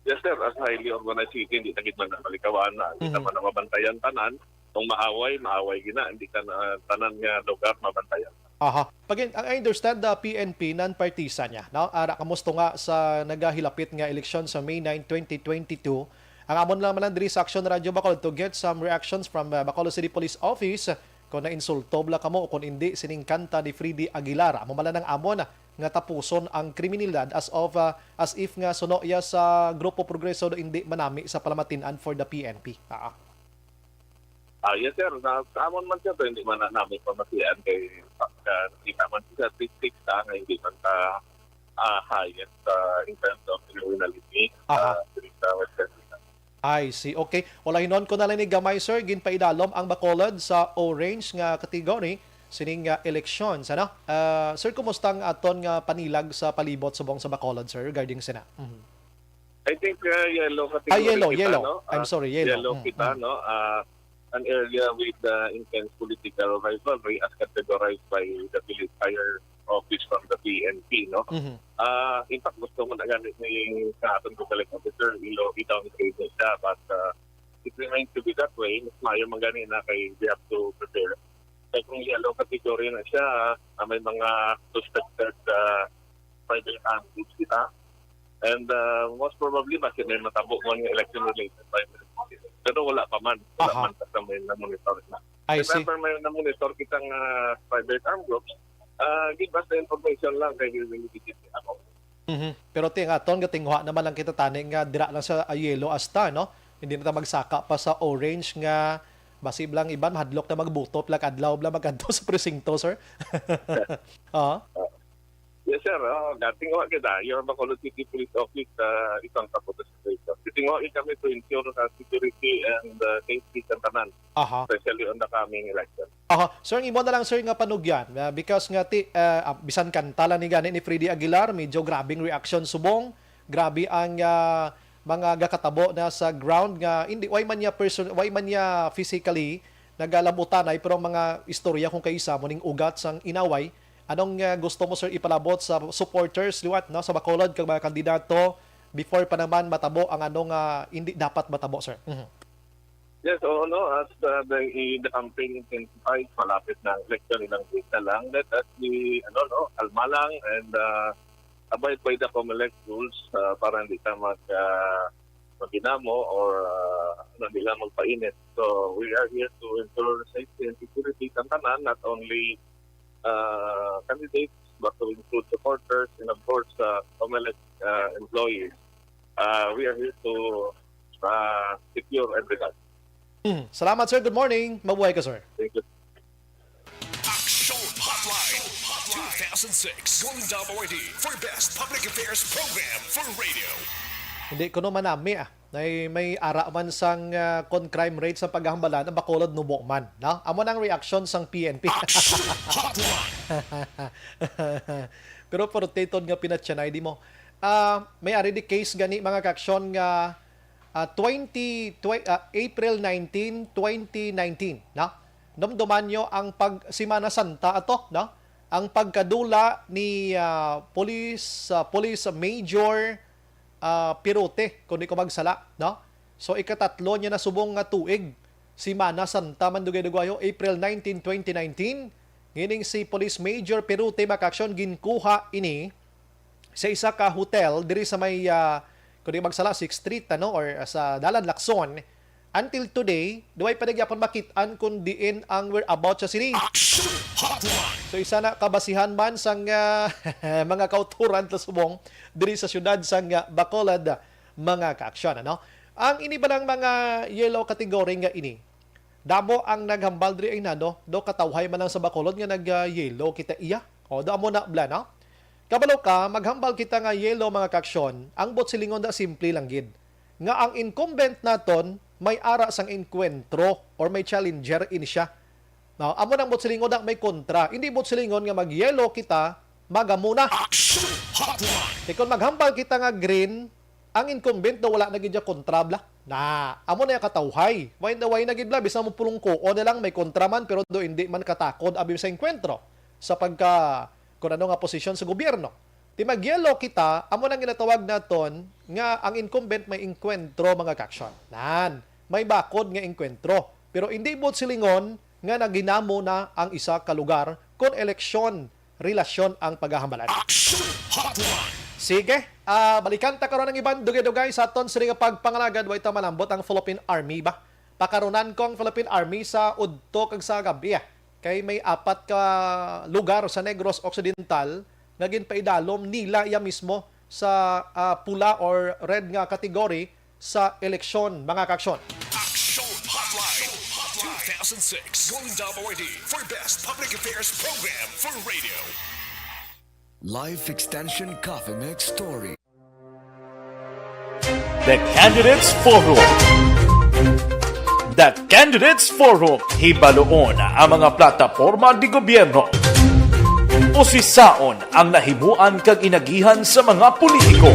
Yes, sir. As highly organized city, hindi na gid man na malikawan na. Hindi Mhm. naman na mabantayan tanan. Kung maaway, maaway gid na. Hindi ka na, tanan nga lugar mabantayan. Aha. Pag in-, ang I understand, the P N P non-partisan niya, no? Ara, kamusta nga sa nagahilapit nga eleksyon sa May nine, twenty twenty-two, ang amon lang man lang diri sa Action Radio Bacolod to get some reactions from, uh, Bacolod City Police Office kung nainsulto bala kamo o kung indi sining kanta ni Freddy Aguilar. Amo man lang ang amon nga tapuson ang kriminalidad as of, uh, as if nga suno iya sa Grupo Progreso do indi manami sa palamatian for the P N P. Ah. Ah, yes, sir. Sa, sa amon man, sir, hindi man na namin pamatian kay pagka nakita man sa statistics ta nga hindi man ta, ah, highest, ah, in terms of criminality, Aha. ah, diri sa West Cavite. I see. Okay. Wala, hinon ko na lang ni gamay, sir. Ginpaidalom ang Bacolod sa orange nga category sining, ah, elections, ano? Ah, sir, kumusta ang aton nga panilag sa palibot subong sa Bacolod, sir, regarding sina? Mhm. I think, uh, yellow category Ah, yellow, kita, yellow. no? I'm Ah, sorry, yellow. yellow Mm, kita, mm. no? Ah, an area with, uh, intense political rivalry as categorized by the Philippine Fire Office from the P N P, no? Mhm. Ah, in fact, gusto mo na gani ni sa aton Bucolic Officer, ilo, i-downgrade na siya, but, uh, it remains to be that way. Mas maayo man gani na kay we have to prepare. Kung yellow category na siya, ah, may mga suspected, ah, firearm groups kita. And, ah, most probably, basi may matabo mo nga election related by, pero wala pa man. Wala Aha. man kasi may na-monitor na. I see. Remember, may na-monitor kita nga private arm groups. Ah, give us the information lang kay we will immediately ako. Mhm. Pero ti-, nga aton gatinguha naman lang kita tani nga dira lang sa, ah, yellow hasta, no? Hindi na ta magsaka pa sa orange nga basi lang iban mahadlok na magbuto pila ka adlaw bala magadto sa presinto, sir. Ah. Yes, sir. Oh, gatinguha kita. Your Bacolod City Police Office, ah, isang kaputas sa ito. Gatinguha kami to ensure sa security and, ah, safety sa tanan, Aha. especially on the coming election. Aha. Sir, ang imo na lang, sir, nga panugyan, ah, because nga ti-, ah, ah, bisan kanta lang ni gani ni Freddy Aguilar, medyo grabing reaction subong, grabe ang, ah, mga gakatabo na sa ground nga hindi, way man niya person-, way man niya physically nagalabutanay, pero ang mga istorya kung kaisa mo ning ugat sang inaway. Anong, ah, gusto mo, sir, ipalabot sa supporters liwat, no, sa Bacolod kag mga kandidato before pa naman matabo ang ano nga hindi dapat matabo, sir? Mhm. Yes, oo, no. As, uh, the, i-, the campaign intensifies, malapit na ang election, ilang days na lang. Let us be, ano, no, kalma lang and, uh, abide by the COMELEC rules, uh, para hindi ta mag, uh, maghinamo or, uh, ano, hindi lang magpainit. So, we are here to ensure safety and security sa tanan, not only, uh, candidates, but to include supporters and, of course, uh, COMELEC, uh, employees. Uh, we are here to, uh, secure everyone. Mm. Salamat, sir. Good morning. Mabuhay ka, sir. Thank you. Action Hotline two thousand six. Golden Double I D for Best Public Affairs Program for Radio. Hindi ko no manami, ah. May, may ara man sang, ah, kon crime rate sa paghambalan, ang Bacolod nubo man, no? Amo nang reaction sang P N P. Action Hotline. Pero purtiton nga pinatyanay di mo. Ah, may ari di case gani, mga kaaksyon, nga, ah, twenty, twe-, ah, April nineteen, twenty nineteen, no? Dumduman nyo ang pag-, Semana Santa ato, no? Ang pagkadula ni, ah, Police, ah, Police Major, ah, Pirote, kung di ko magsala, no? So, ikatatlo niya na subong nga tuig, Semana Santa man dugay-dugwayo, April nineteen, twenty nineteen. Ngining si Police Major Pirote, mga kaaksyon, ginkuha ini sa isa ka hotel diri sa may, ah, kung di magsala, Sixth Street, ano, or sa Dalan Lacson. Until today, duway pa na gyapon makit-an kung diin ang whereabouts sa sini. Action Hotline! So, isa na kabasihan man sang, ah, mga kauturan ta subong diri sa siyudad sang, ah, Bacolod, mga kaaksyon, ano? Ang ini ba lang mga yellow category nga ini? Damo ang naghambal diri ay nano, do katawhay man lang sa Bacolod nga nag, ah, yellow kita iya. O, do amo na bala, no? Kabalo ka, maghambal kita nga yellow, mga kaaksyon, ang buot silingon da simple lang gid. Nga ang incumbent naton may ara sang engkwentro or may challenger ini siya. No, amo nang buot silingon na may kontra. Hindi buot silingon nga mag-yellow kita, maga muna. Action Hotline! Kay kung maghambal kita nga green, ang incumbent daw wala na gid siya kontra bala. Na, amo na yung katawhay. Way na way na gid bala, bisan mo pulong kuon na lang, may kontra man, pero do hindi man katakod abi sa engkwentro sa pagka, kung ano nga posisyon sa gobyerno. Ti mag-yellow kita, amo nang ginatawag naton nga ang incumbent may engkwentro, mga kaaksyon. Nan, may bakod nga engkwentro. Pero hindi buot silingon nga naghinamo na ang isa ka lugar kon eleksyon, relasyon ang paghahambalan. Action Hotline! Sige, ah, balikan ta karon ang iban dugay-dugay sa aton sini nga pagpangalagad, way ta malambot ang Philippine Army ba? Pakarunan ko ang Philippine Army sa udto kag sa gabi, ah. Kay may apat ka lugar sa Negros Occidental nga ginpaidalom nila iya mismo sa, ah, pula or red nga category sa eleksyon, mga kaaksyon. Action Hotline two thousand six. Golden Double I D for Best Public Affairs Program for Radio. Life Extension Coffee Mix Story. The Candidates Forum. The Candidates Forum. Hibaluon ang mga plataporma di gobyerno. Usisaon ang nahimuan kag inagihan sa mga politiko.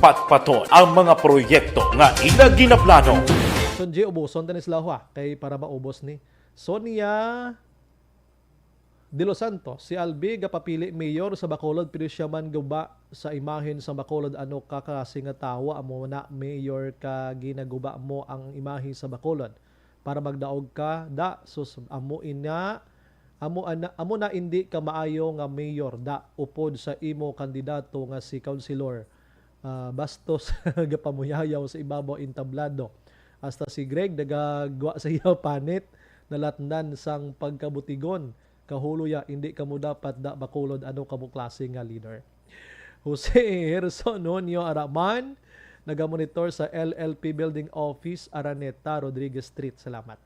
Patpaton ang mga proyekto nga ila ginaplano. Sunji, ubuson ta ni sila, ha, kay para maubos ni Sonia De Los Santos. Si Albi gapapili mayor sa Bacolod, pero siya man guba sa imahen sa Bacolod. Ano ka klase nga tawo amo na, mayor, ka ginaguba mo ang imahe sa Bacolod? para magdaog ka, da, sus, amo ina, amo ana, amo na indi ka maayo nga mayor, da, upod sa imo kandidato nga si Councilor, ah, Bastos, gapamuyayaw sa ibabaw entablado. Hasta si Greg nagagwa sa iya panit, nalatnan sang pagkabutigon. Kahuloy ya, indi kamo dapat da Bacolod, ano kamo klase nga leader? Jose Herson Honyo Araman, nagamonitor sa L L P Building Office, Araneta, Rodriguez Street. Salamat.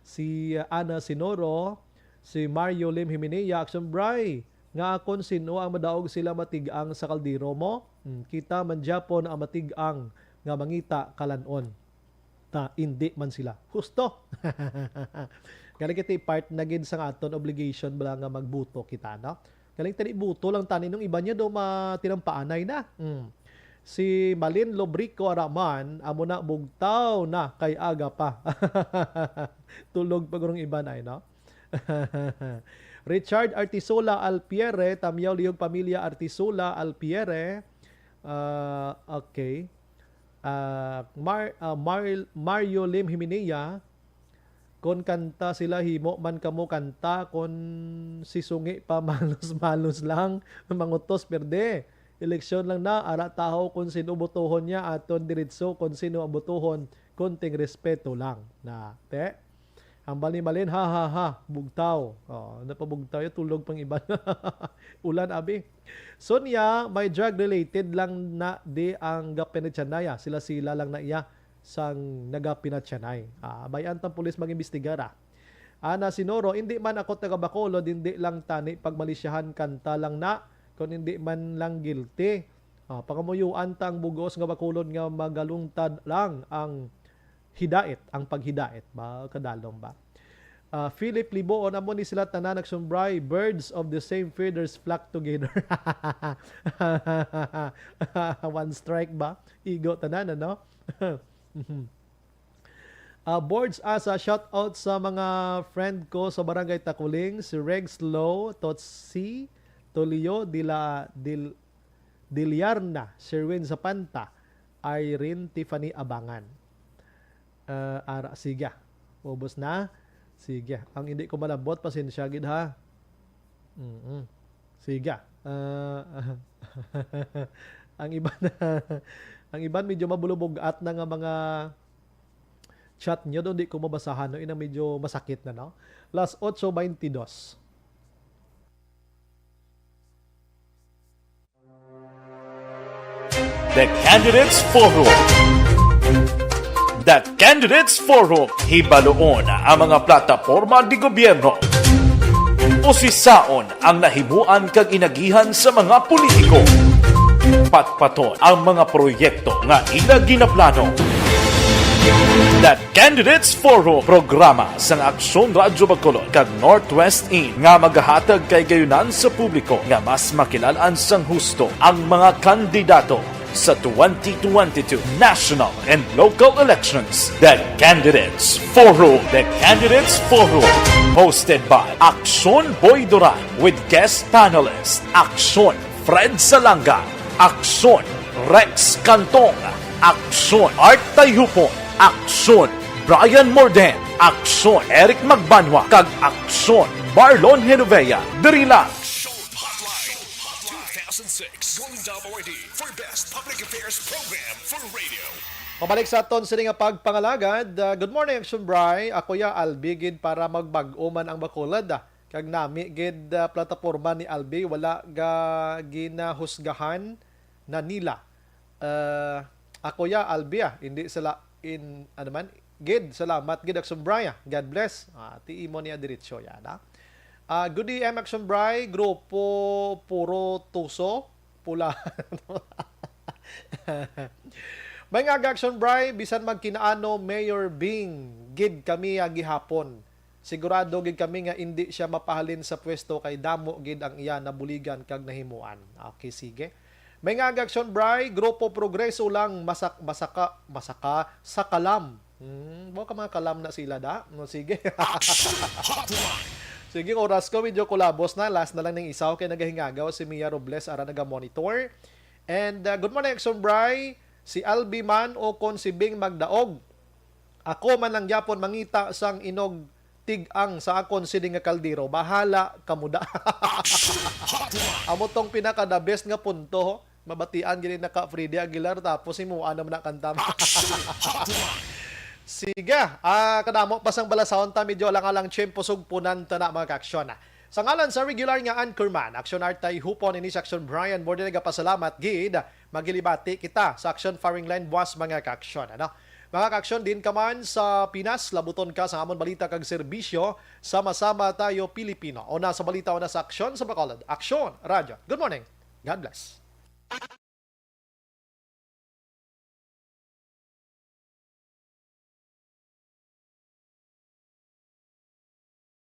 Si, uh, Ana Sinoro, si Mario Lim Himinea, Action Bry, nga akon sino ang madaog sila matig-ang sa kaldero mo? Hmm, kita man gyapon ang matig-ang nga mangita kalan-on. Ta, indi man sila. Husto! Galing kita part na gid sa aton obligation bala nga magbuto kita, no? Galing tani buto lang tani nung iba niya do matinampaanay na. Mm. Si Malin Lobrico Araman, amo na bugtaw na kay aga pa. Tulog pa gurong iban ay, no? Richard Artisola Alpiere, Tamyaw Lihog Pamilya Artisola Alpiere. Ah, okay. Ah, Mar-, ah, Mar-, Mario Lim Himinea, kon kanta sila, himo man kamo kanta, kon si Sungi pa malos-malos lang, mangutos, perde. Eleksyon lang na, ara taho kon sino botohon niya, aton diretso kon sino ang botohon, konting respeto lang na, te. Ang bali-malin, ha, ha, ha, bugtaw. Oh, napabugtaw yung tulog pang iban. Ulan, abi. Sonia, may drug-related lang na di ang gapinatsanaya. Sila-sila lang na iya sang nagapinatsanay. Ah, bayan tang pulis mag-imbestigar, ah. Ana Sinoro, hindi man ako taga Bacolod, hindi lang tani pagmalisyahan kanta lang na, kung hindi man lang guilty. Ah, pangamuyuan ta ang bugos nga Bacolod nga magalungtad lang ang hidait, ang paghidait ba? Kadalom ba? Ah, Philip Liboon, amo ni sila tanan nagsumbray, birds of the same feathers flock together. One strike ba? Igo tanan, ano? Ah, Boards Asa, shout out sa mga friend ko sa Barangay Takuling, si Rex Lo, Totsi, Tolio, Dila, Dil, Diliarna, Sherwin Zapanta, Irene Tiffany Abangan. Ah, ara, sige. Ubos na? Sige. Ang hindi ko malabot, pasensya gid ha. Mm-mm. Sige. Ah, ang iban, ang iban medyo mabulubog-at na nga mga chat nyo, do di ko mabasahan, no? Ina medyo masakit na, no? Las otso baintidos. The Candidates Forum. The Candidates Forum. Hibaluon ang mga plataporma di gobyerno. Usisaon ang nahimuan kag inagihan sa mga politiko. Patpaton ang mga proyekto nga ila ginaplano. The Candidates Forum, programa sang Aksyon Radyo Bacolod kag Northwest In nga magahatag kay gayunan sa publiko nga mas makilal-an sang husto ang mga kandidato sa twenty twenty-two national and local elections. The Candidates Forum. The Candidates Forum, hosted by Aksyon Boy Duran with guest panelist Aksyon Fred Salanga, Aksyon Rex Cantong, Aksyon Art Tayhupon, Aksyon Brian Morden, Aksyon Eric Magbanwa, kag Aksyon Marlon Genovea. Diri lang. Aksyon Hotline two thousand six, Golden Dome Awardee for Best Public Affairs Program for Radio. Pabalik sa aton sini nga pagpangalagad. Ah, good morning, Action Bry. Ako ya, Albi gid para magbag-o man ang Bacolod, ah. Kag nami gid, ah, plataporma ni Albi, wala ga ginahusgahan na nila. Ah, ako ya, Albi, ah, hindi sala in, ano man, gid, salamat gid, Action Bry, ah. God bless. Ah, ti imo niya diretso yan, ah. Ah, good A M, Action Bry, grupo puro tuso, pula. May nga aga, Action Bry, bisan magkinaano, Mayor Bing gid kami, ah, gihapon. Sigurado gid kami nga indi siya mapahalin sa pwesto kay damo gid ang iya nabuligan kag nahimuan. Okay, sige. May nga aga, Action Bry, Grupo Progreso lang masak-, masaka, masaka sa kalam. Hmm, mo ka mga kalam na sila da? No, sige. Action Hotline. Sige, ang oras ko medyo kulabos na. Last na lang ning isa kay nagahingagaw si Mia Robles ara naga-monitor. And, uh, good morning, Action Bry. Si Albi man o kon si Bing magdaog. Ako man lang gyapon mangita sang inog tig-ang sa akon sini nga kaldero. Bahala kamo da. Amo tong pinaka the best nga punto. Mabatian gini na ka Freddy Aguilar, tapos imo ano man na kanta. Sige, ah, kadamo pa sang balasahon ta, medyo lang alang tiyempo sugpunan ta na, mga kaaksyon. Sa ngalan sa regular nga anchorman, Aksyon Artay Hupon, ini si Aksyon Brian, more than nagapasalamat gid. Magilibati kita sa Aksyon Firing Line buwas, mga kaaksyon, ano? Mga kaaksyon, din ka man sa Pinas, labuton ka sa amon balita kag serbisyo, sama-sama tayo Pilipino. Una sa balita, una sa aksyon sa Bacolod. Aksyon, Radyo. Good morning. God bless.